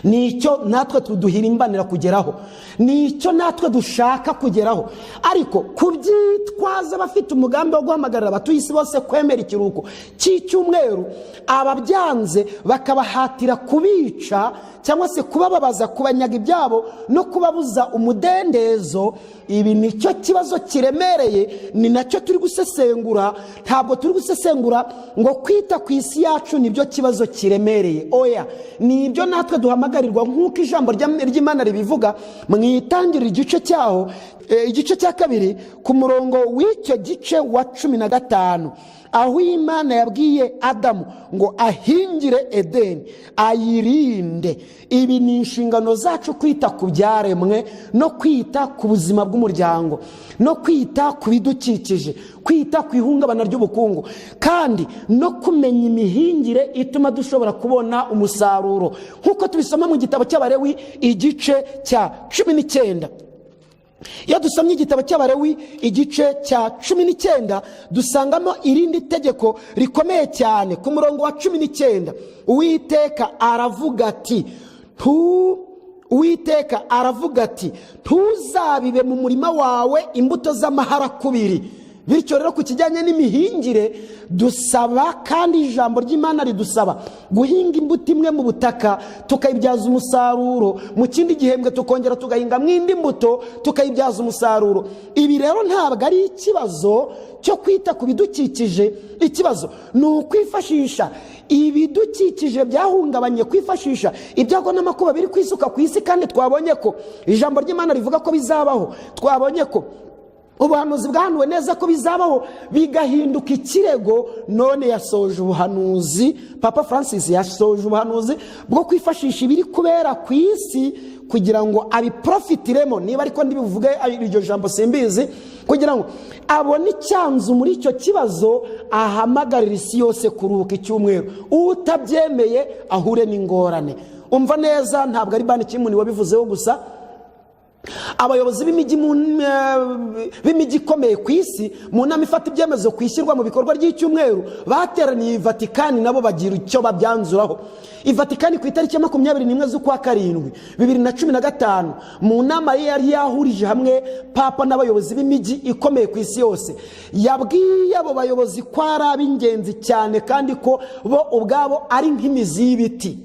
ni icyo natwe duhirimbanira kugeraho, ni icyo natwe dushaka kugeraho. Ariko kubyitwaza bafite umugambi wo guhamagarira abatuye isi bose kwemera ikiruhuko cy'icyumweru, ababyanze bakabahatira kubica cyangwa se kubababaza, kubanyaga ibyabo no kubabuza umudendezo, ibi nicyo kibazo kiremereye, ni nacyo turi gusesengura. Ntabwo turi gusesengura ngo kwita ku isi yacu nibyo kibazo kiremereye, oya, ni ibyo natwe duhamagarirwa nk'uko ijambo ry'Imana ribivuga mu Itangiriro, igice cyaho, igice cya 2, ku murongo w'icyo gice wa 15, aho Imana yabwiye Adamu ngo ahingire Edeni, ayirinde. Ibi ni inshingano zacu, kwita ku byaremwe no kwita ku buzima bw'umuryango no kwita ku bidukikije, kwita ku ihungabana ry'ubukungu, kandi no kumenya imihingire ituma dushobora kubona umusaruro, nk'uko tubisoma mu gitabo cy'Abarewi, igice cya 19. Iyo dusomye igitabo cy'Abarewi, igice cya 19, dusangamo irindi tegeko rikomeye cyane. Ku murongo wa 19, Uwiteka aravuga ati: "Ntuzabibe mu murima wawe imbuto z'amaharakubiri." Bityo rero, ku kijyanye n'imihingire, dusaba kandi ijambo ry'Imana ridusaba guhinga imbuto imwe mu butaka, tukayibyaza umusaruro, mu kindi gihembwe tukongera tugahingamo indi mbuto, tukayibyaza umusaruro. Ibi rero ntabwo ari ikibazo cyo kwita ku bidukikije, ikibazo ni ukwifashisha ibidukikije byahungabanye, kwifashisha ibyago n'amakuba biri kwisuka ku isi. Kandi twabonye ko ijambo ry'Imana rivuga ko bizabaho, twabonye ko ubuhanuzi bwahanuwe neza ko bizabaho, bigahinduka ikirego. None yasoje ubuhanuzi, Papa Francis yasoje ubuhanuzi bwo kwifashisha ibiri kubera ku isi kugira ngo abiprofitiremo, niba ariko ndibivuge iryo jambo simbizi, kugira ngo abone icyanzu muri icyo kibazo, ahamagarira isi yose kuruhuka icyumweru, utabyemeye ahure n'ingorane. Umva neza, ntabwo ari Ban Ki-moon wabivuzeho gusa. Abayobozi b'imijyi ikomeye ku isi, mu nama ifata ibyemezo ku ishyirwa mu bikorwa ry'icyumweru, bateraniye i Vatikani, nabo bagira icyo babyanzuraho i Vatikani ku itariki ya 21 z'ukwa karindwi 2015. Mu nama ye yari yahurije hamwe Papa n'abayobozi b'imijyi ikomeye ku isi yose, yabwiye abo bayobozi ko ari ab'ingenzi cyane, kandi ko bo ubwabo ari nk'imizi y'ibiti,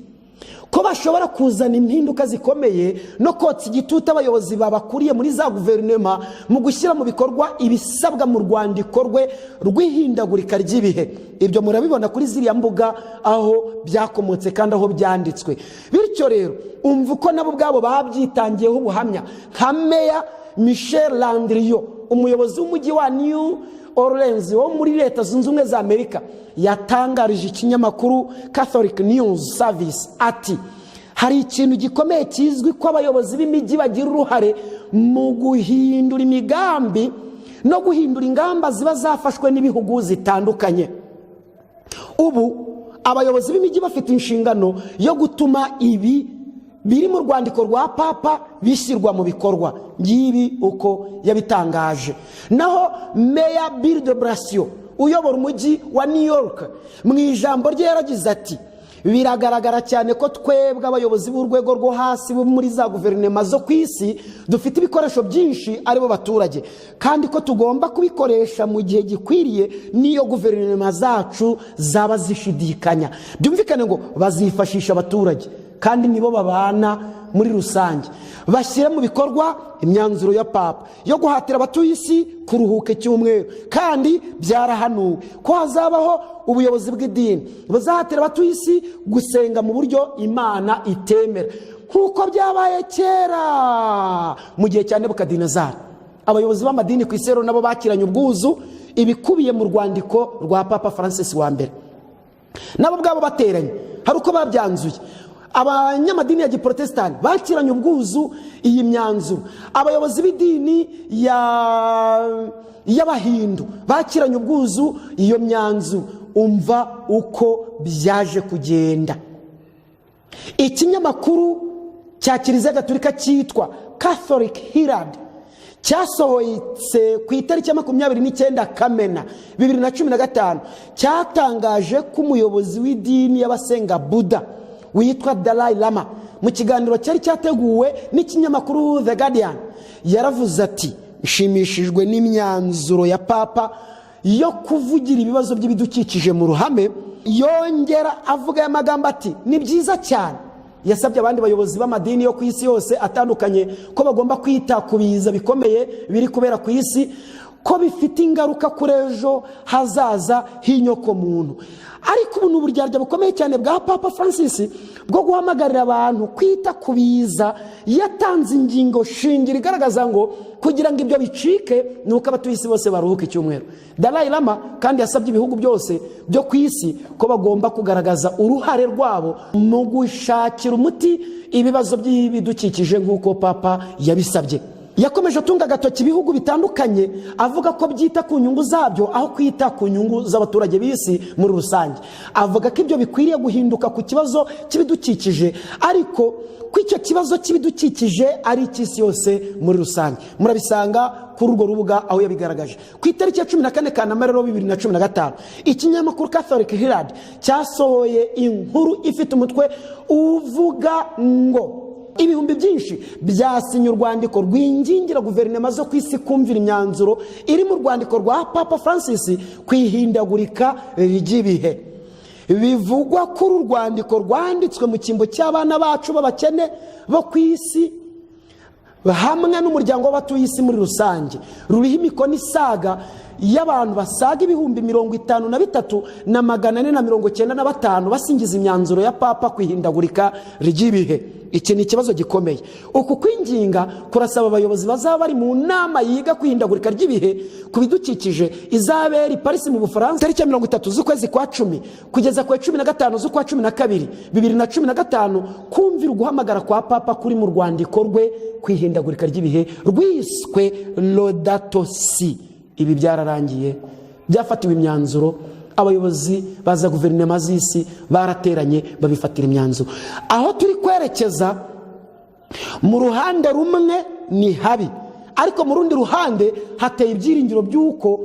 ko bashobora kuzana impinduka zikomeye no kotsa igitutu abayobozi babakuriye muri za guverinoma mu gushyira mu bikorwa ibisabwa mu rwandiko rwe rw'ihindagurika ry'ibihe. Ibyo murabibona kuri ziriya mbuga aho byakomotse kandi aho byanditswe. Bityo rero, umva uko nabo ubwabo babyitangiyeho ubuhamya, nka Meya Michel Landrieu, umuyobozi w'umujyi wa New Orleans wo muri Leta Zunze Ubumwe za Amerika, yatangarije ikinyamakuru Catholic News Service ati: "Hari ikintu gikomeye kizwi, ko abayobozi b'imijyi bagira uruhare mu guhindura imigambi no guhindura ingamba ziba zafashwe n'ibihugu zitandukanye. Ubu abayobozi b'imijyi bafite inshingano yo gutuma ibi biri mu rwandiko rwa Papa bishyirwa mu bikorwa." Ngibi uko yabitangaje. Naho Meya Bill de Blasio uyobora umujyi wa New York, mu ijambo rye yaragize ati: Biragaragara cyane ko twebwe abayobozi b'urwego rwo hasi bo muri za guverinoma zo ku isi dufite ibikoresho byinshi, aribo baturage, kandi ko tugomba kubikoresha mu gihe gikwiriye, n'iyo guverinoma zacu zaba zishidikanya. Byumvikane ngo bazifashisha abaturage, kandi nibo babana muri rusange, bashyire mu bikorwa imyanzuro ya Papa yo guhatira abatuye isi kuruhuka icyumweru. Kandi byarahanuwe ko hazabaho ubuyobozi bw'idini buzahatira abatuye isi gusenga mu buryo Imana itemera, nk'uko byabaye kera mu gihe cya Nebukadinezari. Abayobozi b'amadini ku isi rero nabo bakiranye ubwuzu ibikubiye mu rwandiko rwa Papa Francis wa mbere. Nabo ubwabo bateranye, hari uko babyanzuye. Abanyamadini ya giporotesitanti bakiranye ubwuzu iyi myanzuro. Abayobozi b'idini y'Abahindu bakiranye ubwuzu iyo myanzuro. Umva uko byaje kugenda. Ikinyamakuru cya Kiliziya Gatolika cyitwa Catholic Herald cyasohotse ku itariki ya 29 Kamena 2015 cyatangaje ko umuyobozi w'idini y'abasenga Buda witwa Dalai Lama, mu kiganiro cyari cyateguwe n'ikinyamakuru The Guardian, yaravuze ati: "Nshimishijwe n'imyanzuro ya Papa yo kuvugira ibibazo by'ibidukikije mu ruhame." Yongera avuga aya magambo ati: "Ni byiza cyane." Yasabye abandi bayobozi b'amadini yo ku isi yose atandukanye ko bagomba kwita ku biza bikomeye biri kubera ku isi, ko bifite ingaruka kuri ejo hazaza h'inyokomuntu. Ariko ubu ni uburyarya bukomeye cyane bwa Papa Francis bwo guhamagarira abantu kwita ku biza. Yatanze ingingo shingiro igaragaza ngo kugira ngo ibyo bicike ni uko abatuye isi bose baruhuka icyumweru. Dalai Lama kandi yasabye ibihugu byose byo ku isi ko bagomba kugaragaza uruhare rwabo mu gushakira umuti ibibazo by'ibidukikije nk'uko Papa yabisabye. Yakomeje atunga agatoki ibihugu bitandukanye, avuga ko byita ku nyungu zabyo aho kwita ku nyungu z'abaturage b'isi muri rusange. Avuga ko ibyo bikwiriye guhinduka ku kibazo cy'ibidukikije, ariko ko icyo kibazo cy'ibidukikije ari icy'isi yose muri rusange. Murabisanga kuri urwo rubuga aho yabigaragaje. Ku itariki ya 14 Kanama rero 2015, ikinyamakuru Catholic Herald cyasohoye inkuru ifite umutwe uvuga ngo ibihumbi byinshi byasinye urwandiko rwingingira guverinoma zo ku isi kumvira imyanzuro iri mu rwandiko rwa Papa Francis ku ihindagurika ry'ibihe. Bivugwa ko uru rwandiko rwanditswe mu cyimbo cy'abana bacu b'abakene bo ku isi hamwe n'umuryango w'abatuye isi muri rusange, ruriho imikono isaga y'abantu basaga 53,495 basingiza imyanzuro ya Papa ku ihindagurika ry'ibihe. Iki ni ikibazo gikomeye. Uku kwinginga kurasaba abayobozi bazaba bari mu nama yiga ku ihindagurika ry'ibihe ku bidukikije izabera i Paris mu Bufaransa tariki ya 30 z'ukwezi kwa 10 kugeza ku ya 15 z'ukwa 12 2015 kumvira uguhamagara kwa Papa kuri mu rwandiko rwe ku ihindagurika ry'ibihe rwiswe Laudato Si. Ibi byararangiye, byafatiwe imyanzuro. Abayobozi baza guverinoma z'isi barateranye, babifatira imyanzuro. Aho turi kwerekeza, mu ruhande rumwe ni habi, ariko mu rundi ruhande hateye ibyiringiro by'uko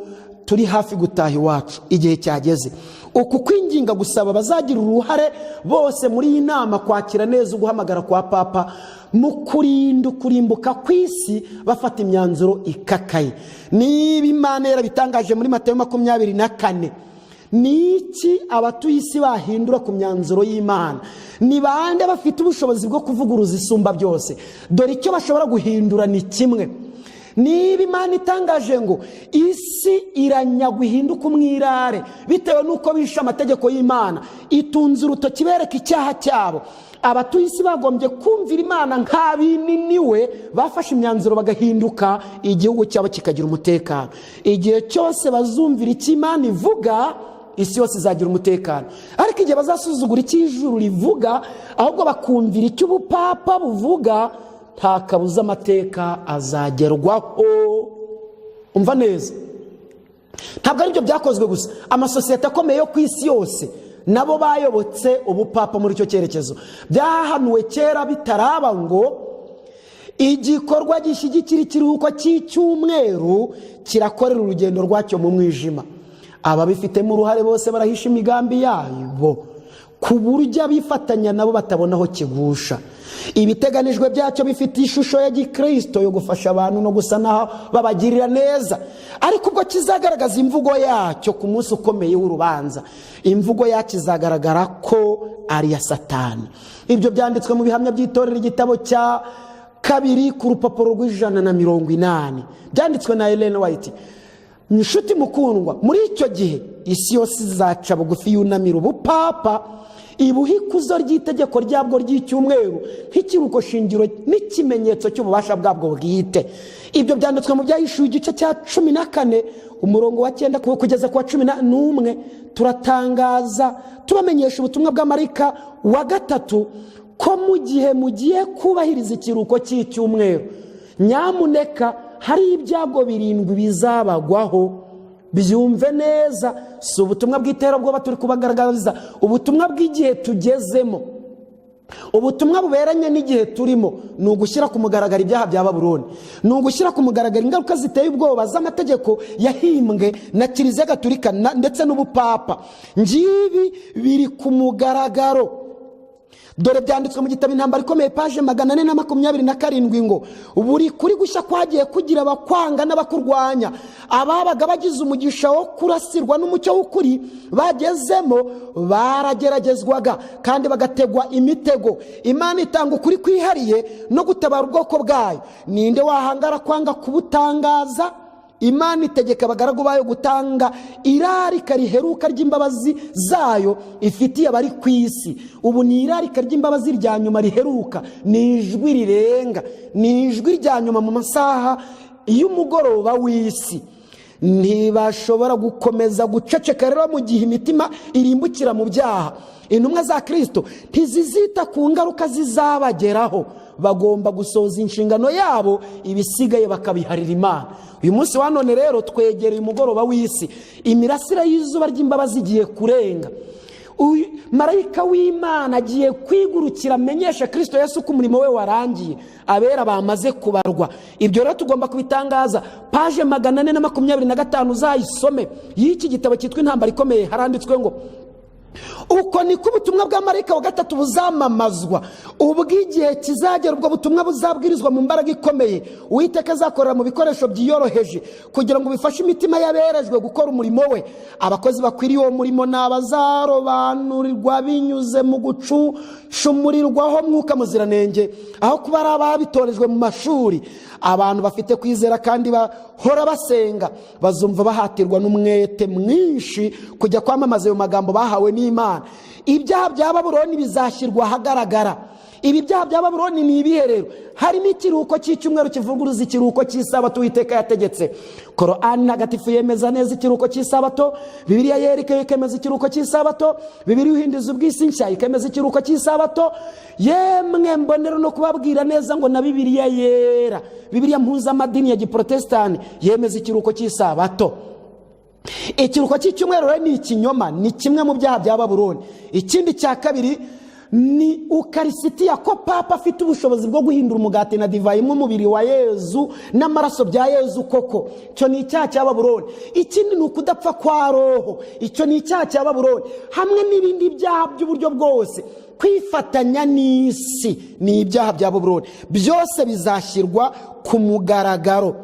turi hafi gutaha iwacu, igihe cyageze. Uku kwinginga gusaba abazagira uruhare bose muri iyi nama kwakira neza uguhamagara kwa Papa mu kurinda ukurimbuka kw'isi bafata imyanzuro ikakaye. Niba Imana yarabitangaje muri Matayo 24, ni iki abatuye isi bahindura ku myanzuro y'Imana? Ni bande bafite ubushobozi bwo kuvuguruza Isumba byose? Dore icyo bashobora guhindura ni kimwe. Niba Imana itangaje ngo isi iranyagwa ihinduka umwirare bitewe n'uko bishe amategeko y'Imana, itunze urutoki bereka icyaha cyabo, abatuye isi bagombye kumvira Imana nk'abininiwe bafashe imyanzuro bagahinduka, igihugu cyabo kikagira umutekano. Igihe cyose bazumvira icyo Imana ivuga, isi yose izagira umutekano. Ariko igihe bazasuzugura icyo ijuru rivuga, ahubwo bakumvira icyo ubupapa buvuga, nta kabuza amateka azagerwaho. Umva neza, ntabwo aribyo byakozwe gusa. Amasosiyete akomeye yo ku isi yose nabo bayobotse ubupapa muri icyo cyerekezo. Byahanuwe kera bitaraba ngo igikorwa gishyigikira ikiruhuko cy'icyumweru kirakorera urugendo rwacyo mu mwijima. Ababifitemo uruhare bose barahisha imigambi yabo. ku buryo abifatanya nabo batabona aho kigusha. Ibiteganijwe byacyo bifite ishusho ya gikirisito yo gufasha abantu no gusa naho babagirira neza, ariko ubwo kizagaragaza imvugo yacyo ku munsi ukomeye w'urubanza, imvugo yacyo izagaragara ko ari iya Satani. Ibyo byanditswe mu Bihamya by'Itorero, igitabo cya kabiri, ku rupapuro rw'180, byanditswe na Ellen White. Inshuti mukundwa, muri icyo gihe isi yose izaca bugufi yunamira ubupapa, ibuha ikuzo ry'itegeko ryabwo ry'icyumweru nk'ikiruhuko shingiro n'ikimenyetso cy'ububasha bwabwo bwite. Ibyo byanditswe mu Byahishuwe, igice cya 14, umurongo wa 9 kugeza ku wa 11. Turatangaza tubamenyesha ubutumwa bwa marayika wa gatatu ko mu gihe mugiye kubahiriza ikiruhuko cy'icyumweru, nyamuneka, hari ibyago birindwi bizabagwaho. Byumve neza, si ubutumwa bw'iterabwoba turi kubagaragariza, ubutumwa bw'igihe tugezemo, ubutumwa buberanye n'igihe turimo. Ni ugushyira ku mugaragaro ibyaha bya Baburoni, ni ugushyira ku mugaragaro ingaruka ziteye ubwoba z'amategeko yahimbwe na Kiliziya Gatulika ndetse n'ubupapa. Ngibi biri ku mugaragaro. Dore byanditswe mu gitabo Intambara Ikomeye, paje 427, ngo buri kuri gushya kwagiye kugira abakwanga n'abakurwanya. Ababaga bagize umugisha wo kurasirwa n'umucyo w'ukuri bagezemo barageragezwaga kandi bagategwa imitego. Imana itanga ukuri kwihariye no gutabara ubwoko bwayo. Ninde wahangara kwanga kubutangaza? Imana itegeka abagaragu bayo gutanga irarika riheruka ry'imbabazi zayo ifitiye abari ku isi. Ubu ni irarika ry'imbabazi rya nyuma riheruka, ni ijwi rirenga, ni ijwi rya nyuma mu masaha y'umugoroba w'isi. Ntibashobora gukomeza guceceka rero mu gihe imitima irimbukira mu byaha. Intumwa za Kirisito ntizizita ku ngaruka zizabageraho. Bagomba gusohoza inshingano yabo, ibisigaye bakabiharira Imana. Uyu munsi wa none rero twegereye umugoroba w'isi, imirasire y'izuba ry'imbabazi igiye kurenga. Marayika w'Imana agiye kwigurukira amenyesha Kirisito Yesu ko umurimo we warangiye, abera bamaze kubarwa. Ibyo rero tugomba kubitangaza. Paje 425 uzayisome y'iki gitabo cyitwa Intambara Ikomeye, haranditswe ngo uko niko ubutumwa bwa marayika wa gatatu buzamamazwa. Ubwo igihe kizagera ubwo butumwa buzabwirizwa mu mbaraga ikomeye Uwiteka azakorera mu bikoresho byiyoroheje kugira ngo bifashe imitima y'aberejwe gukora umurimo we. Abakozi bakwiriye uwo murimo ni abazarobanurirwa binyuze mu gucushumurirwaho Mwuka Muziranenge, aho kuba ari ababitorejwe mu mashuri. Abantu bafite kwizera kandi bahora basenga bazumva bahatirwa n'umwete mwinshi kujya kwamamaza ayo magambo bahawe n'Imana. Ibyaha bya Baburoni bizashyirwa ahagaragara. Ibi byaha bya Baburoni ni ibihe rero? Harimo ikiruhuko cy'icyumweru kivuguruza ikiruhuko cy'isabato Uwiteka yategetse. Korani Ntagatifu yemeza neza ikiruhuko cy'isabato, Bibiliya Yera ikemeza ikiruhuko cy'isabato, Bibiliya Uhinduza Ubw'Isi Nshya ikemeza ikiruhuko cy'isabato. Yemwe, mbonera no kubabwira neza ngo na Bibiliya Yera, Bibiliya Mpuzamadini ya Giporotesitanti, yemeza ikiruhuko cy'isabato. Ikiruhuko cy'icyumweru rero ni ikinyoma, ni kimwe mu byaha bya Baburoni. Ikindi cya kabiri ni ukarisitiya, ko papa afite ubushobozi bwo guhindura umugati na divayi nk'umubiri wa Yezu n'amaraso bya Yezu koko. Icyo ni icyaha cya Baburoni. Ikindi ni ukudapfa kwa roho, icyo ni icyaha cya Baburoni, hamwe n'ibindi byaha by'uburyo bwose. Kwifatanya n'isi ni ibyaha bya Baburoni. Byose bizashyirwa ku mugaragaro.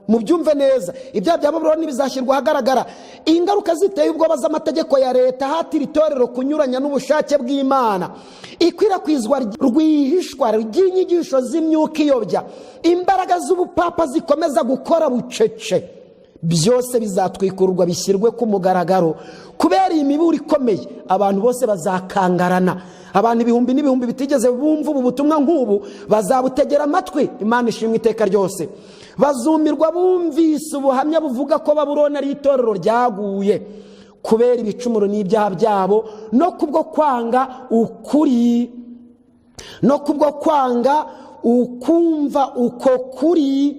Mubyumve neza, ibyaha bya Baburoni bizashyirwa ahagaragara. Ingaruka ziteye ubwoba z'amategeko ya leta ahatira itorero kunyuranya n'ubushake bw'Imana, ikwirakwizwa rwihishwa ry'inyigisho z'imyuka iyobya, imbaraga z'ubupapa zikomeza gukora bucece, byose bizatwikururwa bishyirwe ku mugaragaro. Kubera iyi miburo ikomeye, abantu bose bazakangarana. Abantu ibihumbi n'ibihumbi bitigeze bumva ubu butumwa nk'ubu bazabutegera amatwi. Imana ishimwe iteka ryose. Bazumirwa bumvise ubuhamya buvuga ko Baburoni ari itorero ryaguye kubera ibicumuro n'ibyaha byabo, no kubwo kwanga ukuri, no kubwo kwanga ukumva uko kuri,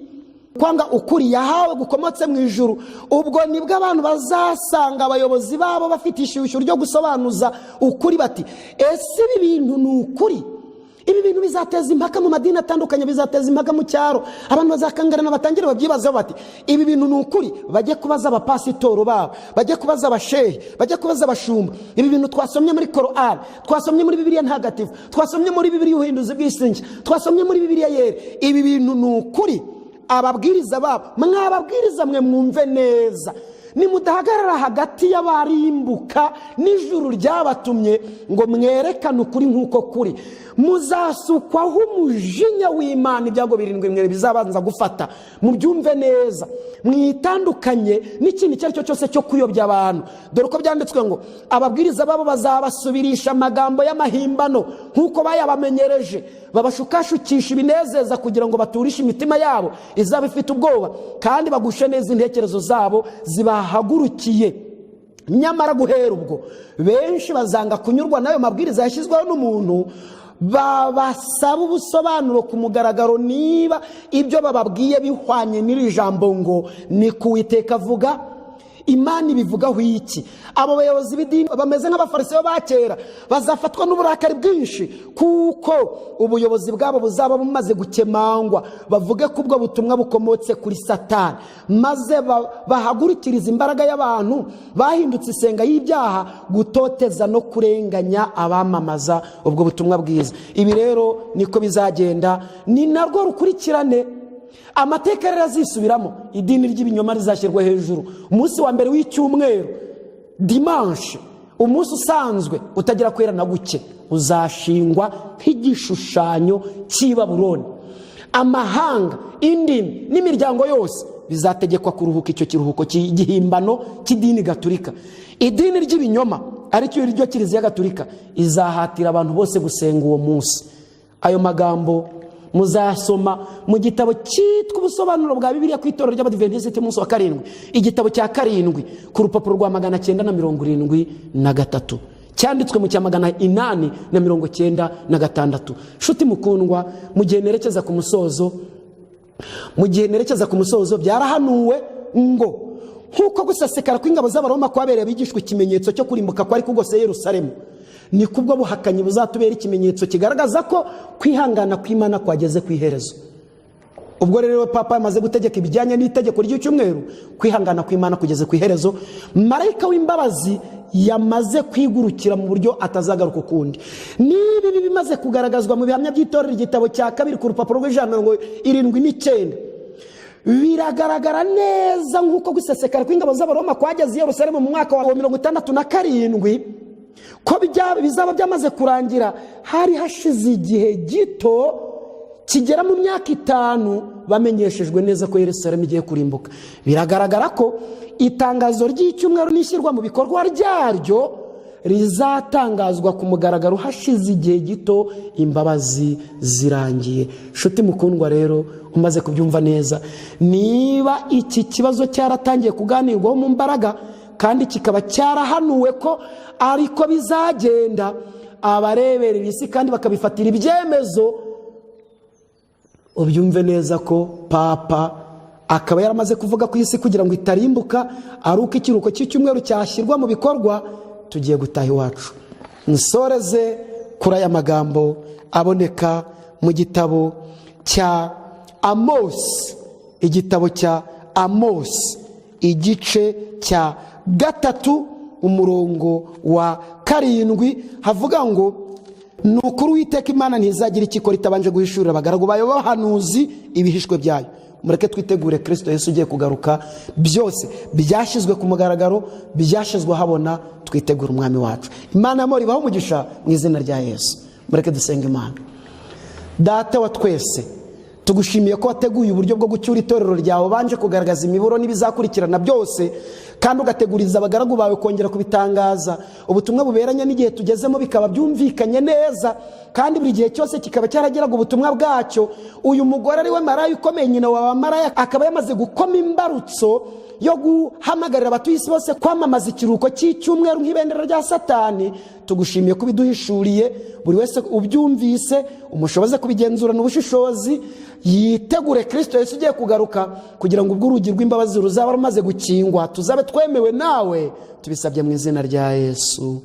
kwanga ukuri yahawe gukomotse mu ijuru. Ubwo nibwo abantu bazasanga abayobozi babo bafite ishyushyu ryo gusobanuza ukuri, bati: "Ese ibi bintu ni ukuri?" Ibi bintu bizateza impaka mu madini atandukanye, bizateza impaka mu cyaro. Abantu bazakangarana, batangire babyibazeho bati: "Ibi bintu ni ukuri?" Bajye kubaza abapasitoro babo, bajye kubaza abashehe, bajye kubaza abashumba: "Ibi bintu twasomye muri Korani, twasomye muri Bibiliya Ntagatifu, twasomye muri Bibiliya Ubuhinduzi bw'Isi Nshya, twasomye muri Bibiliya Yera, ibi bintu ni ukuri?" Ababwiriza babo, mwababwiriza mwe, mwumve neza: nimudahagarara hagati y'abarimbuka n'ijuru ryabatumye ngo mwerekane ukuri nk'uko kuri, muzasukwaho umujinya w'Imana. Ibyago birindwi mwe bizabanza gufata. Mubyumve neza, mwitandukanye n'ikintu icyo ari cyo cyose cyo kuyobya abantu. Dore uko byanditswe ngo: "Ababwiriza babo bazabasubirisha amagambo y'amahimbano nk'uko bayabamenyereje, babashukashukisha ibinezeza kugira ngo baturishe imitima yabo izaba ifite ubwoba, kandi bagushe neza intekerezo zabo zibahagurukiye." Nyamara guhera ubwo benshi bazanga kunyurwa n'ayo mabwiriza yashyizweho n'umuntu, babasaba ubusobanuro ku mugaragaro niba ibyo bababwiye bihwanye n'iri jambo ngo: "Ni ko Uwiteka avuga." Imana ibivugaho iki? Abo bayobozi b'idini bameze nk'Abafarisayo ba kera, bazafatwa n'uburakari bwinshi kuko ubuyobozi bwabo buzaba bumaze gukemangwa, bavuge ko ubwo butumwa bukomotse kuri Satani, maze bahagurukiriza imbaraga y'abantu bahindutse isenga y'ibyaha gutoteza no kurenganya abamamaza ubwo butumwa bwiza. Ibi rero niko bizagenda, ni narwo rukurikirane. Amateka rero azisubiramo. Idini ry'ibinyoma rizashyirwa hejuru. Umunsi wa mbere w'icyumweru, dimanche, umunsi usanzwe utagira kwera na guke, uzashingwa nk'igishushanyo cy'i Babuloni. Amahanga, indimi n'imiryango yose bizategekwa kuruhuka icyo kiruhuko cy'igihimbano cy'idini Gaturika. Idini ry'ibinyoma, aricyo ryo Kiliziya Gaturika, izahatira abantu bose gusenga uwo munsi. Ayo magambo muzasoma mu gitabo cyitwa Ubusobanuro bwa Bibiliya ku Itorero ry'Abadiventisiti umunsi wa karindwi, igitabo cya karindwi, ku rupapuro rwa 973, cyanditswe mu cya 896. Nshuti mukundwa, mu gihe nerekeza ku musozo, byarahanuwe ngo nk'uko gusesekara kw'ingabo z'Abaroma kwabereye abigishwa ikimenyetso cyo kurimbuka kwari kugose Yerusalemu, ni kubwo buhakanyi buzatubera ikimenyetso kigaragaza ko kwihangana kw'Imana kwageze ku iherezo. Ubwo rero Papa yamaze gutegeka ibijyanye n'itegeko ry'icyumweru, kwihangana kw'Imana kugeze ku iherezo. Marayika w'imbabazi yamaze kwigurukira mu buryo atazagaruka ukundi. Niba ibi bimaze kugaragazwa mu Bihamya by'Itorero, igitabo cya kabiri, ku rupapuro rw'179, biragaragara neza nk'uko gusesekara kw'ingabo z'Abaroma kwageze i Yerusalemu mu mwaka wa 67, ko bizaba byamaze kurangira hari hashize igihe gito kigera mu myaka 5 bamenyeshejwe neza ko Yerusalemu igiye kurimbuka. Biragaragara ko itangazo ry'icyumweru n'ishyirwa mu bikorwa ryaryo rizatangazwa ku mugaragaro hashize igihe gito imbabazi zirangiye. Nshuti mukundwa rero, umaze kubyumva neza, niba iki kibazo cyaratangiye kuganirwaho mu mbaraga kandi kikaba cyarahanuwe ko ariko bizagenda, abareberera isi kandi bakabifatira ibyemezo, ubyumve neza ko Papa akaba yaramaze kuvuga ku isi kugira ngo itarimbuka ari uko ikiruhuko cy'icyumweru cyashyirwa mu bikorwa, tugiye gutaha iwacu. Nsoreze kuri aya magambo aboneka mu gitabo cya Amosi, igitabo cya Amosi, igice cya 3, umurongo wa 7, havuga ngo: "Ni ukuri, Uwiteka Imana ntizagira icyo ikora itabanje guhishurira abagaragu bayo b'abahanuzi ibihishwe byayo." Mureke twitegure Kirisito Yesu ugiye kugaruka. Byose byashyizwe ku mugaragaro, byashyizwe ahabona. Twitegure Umwami wacu. Imana y'amahoro ibahe umugisha mu izina rya Yesu. Mureke dusenga Imana. Data wa twese, tugushimiye ko wateguye uburyo bwo gucyura itorero ryawe, ubanje kugaragaza imiburo n'ibizakurikirana byose, kandi ugateguriza abagaragu bawe kongera kubitangaza, ubutumwa buberanye n'igihe tugezemo, bikaba byumvikanye neza, kandi buri gihe cyose kikaba cyarageraga ubutumwa bwacyo. Uyu mugore ari we maraya ukomeye, nyina wa maraya, akaba yamaze gukoma imbarutso yo guhamagarira abatuye isi bose kwamamaza ikiruhuko cy'icyumweru nk'ibendera rya Satani. Tugushimiye ko ubiduhishuriye. Buri wese ubyumvise umushoboze kubigenzurana ubushishozi, yitegure Kirisito Yesu ugiye kugaruka, kugira ngo ubwo urugi rw'imbabazi ruzaba rumaze gukingwa tuzabe twemewe nawe. Tubisabye mu izina rya Yesu.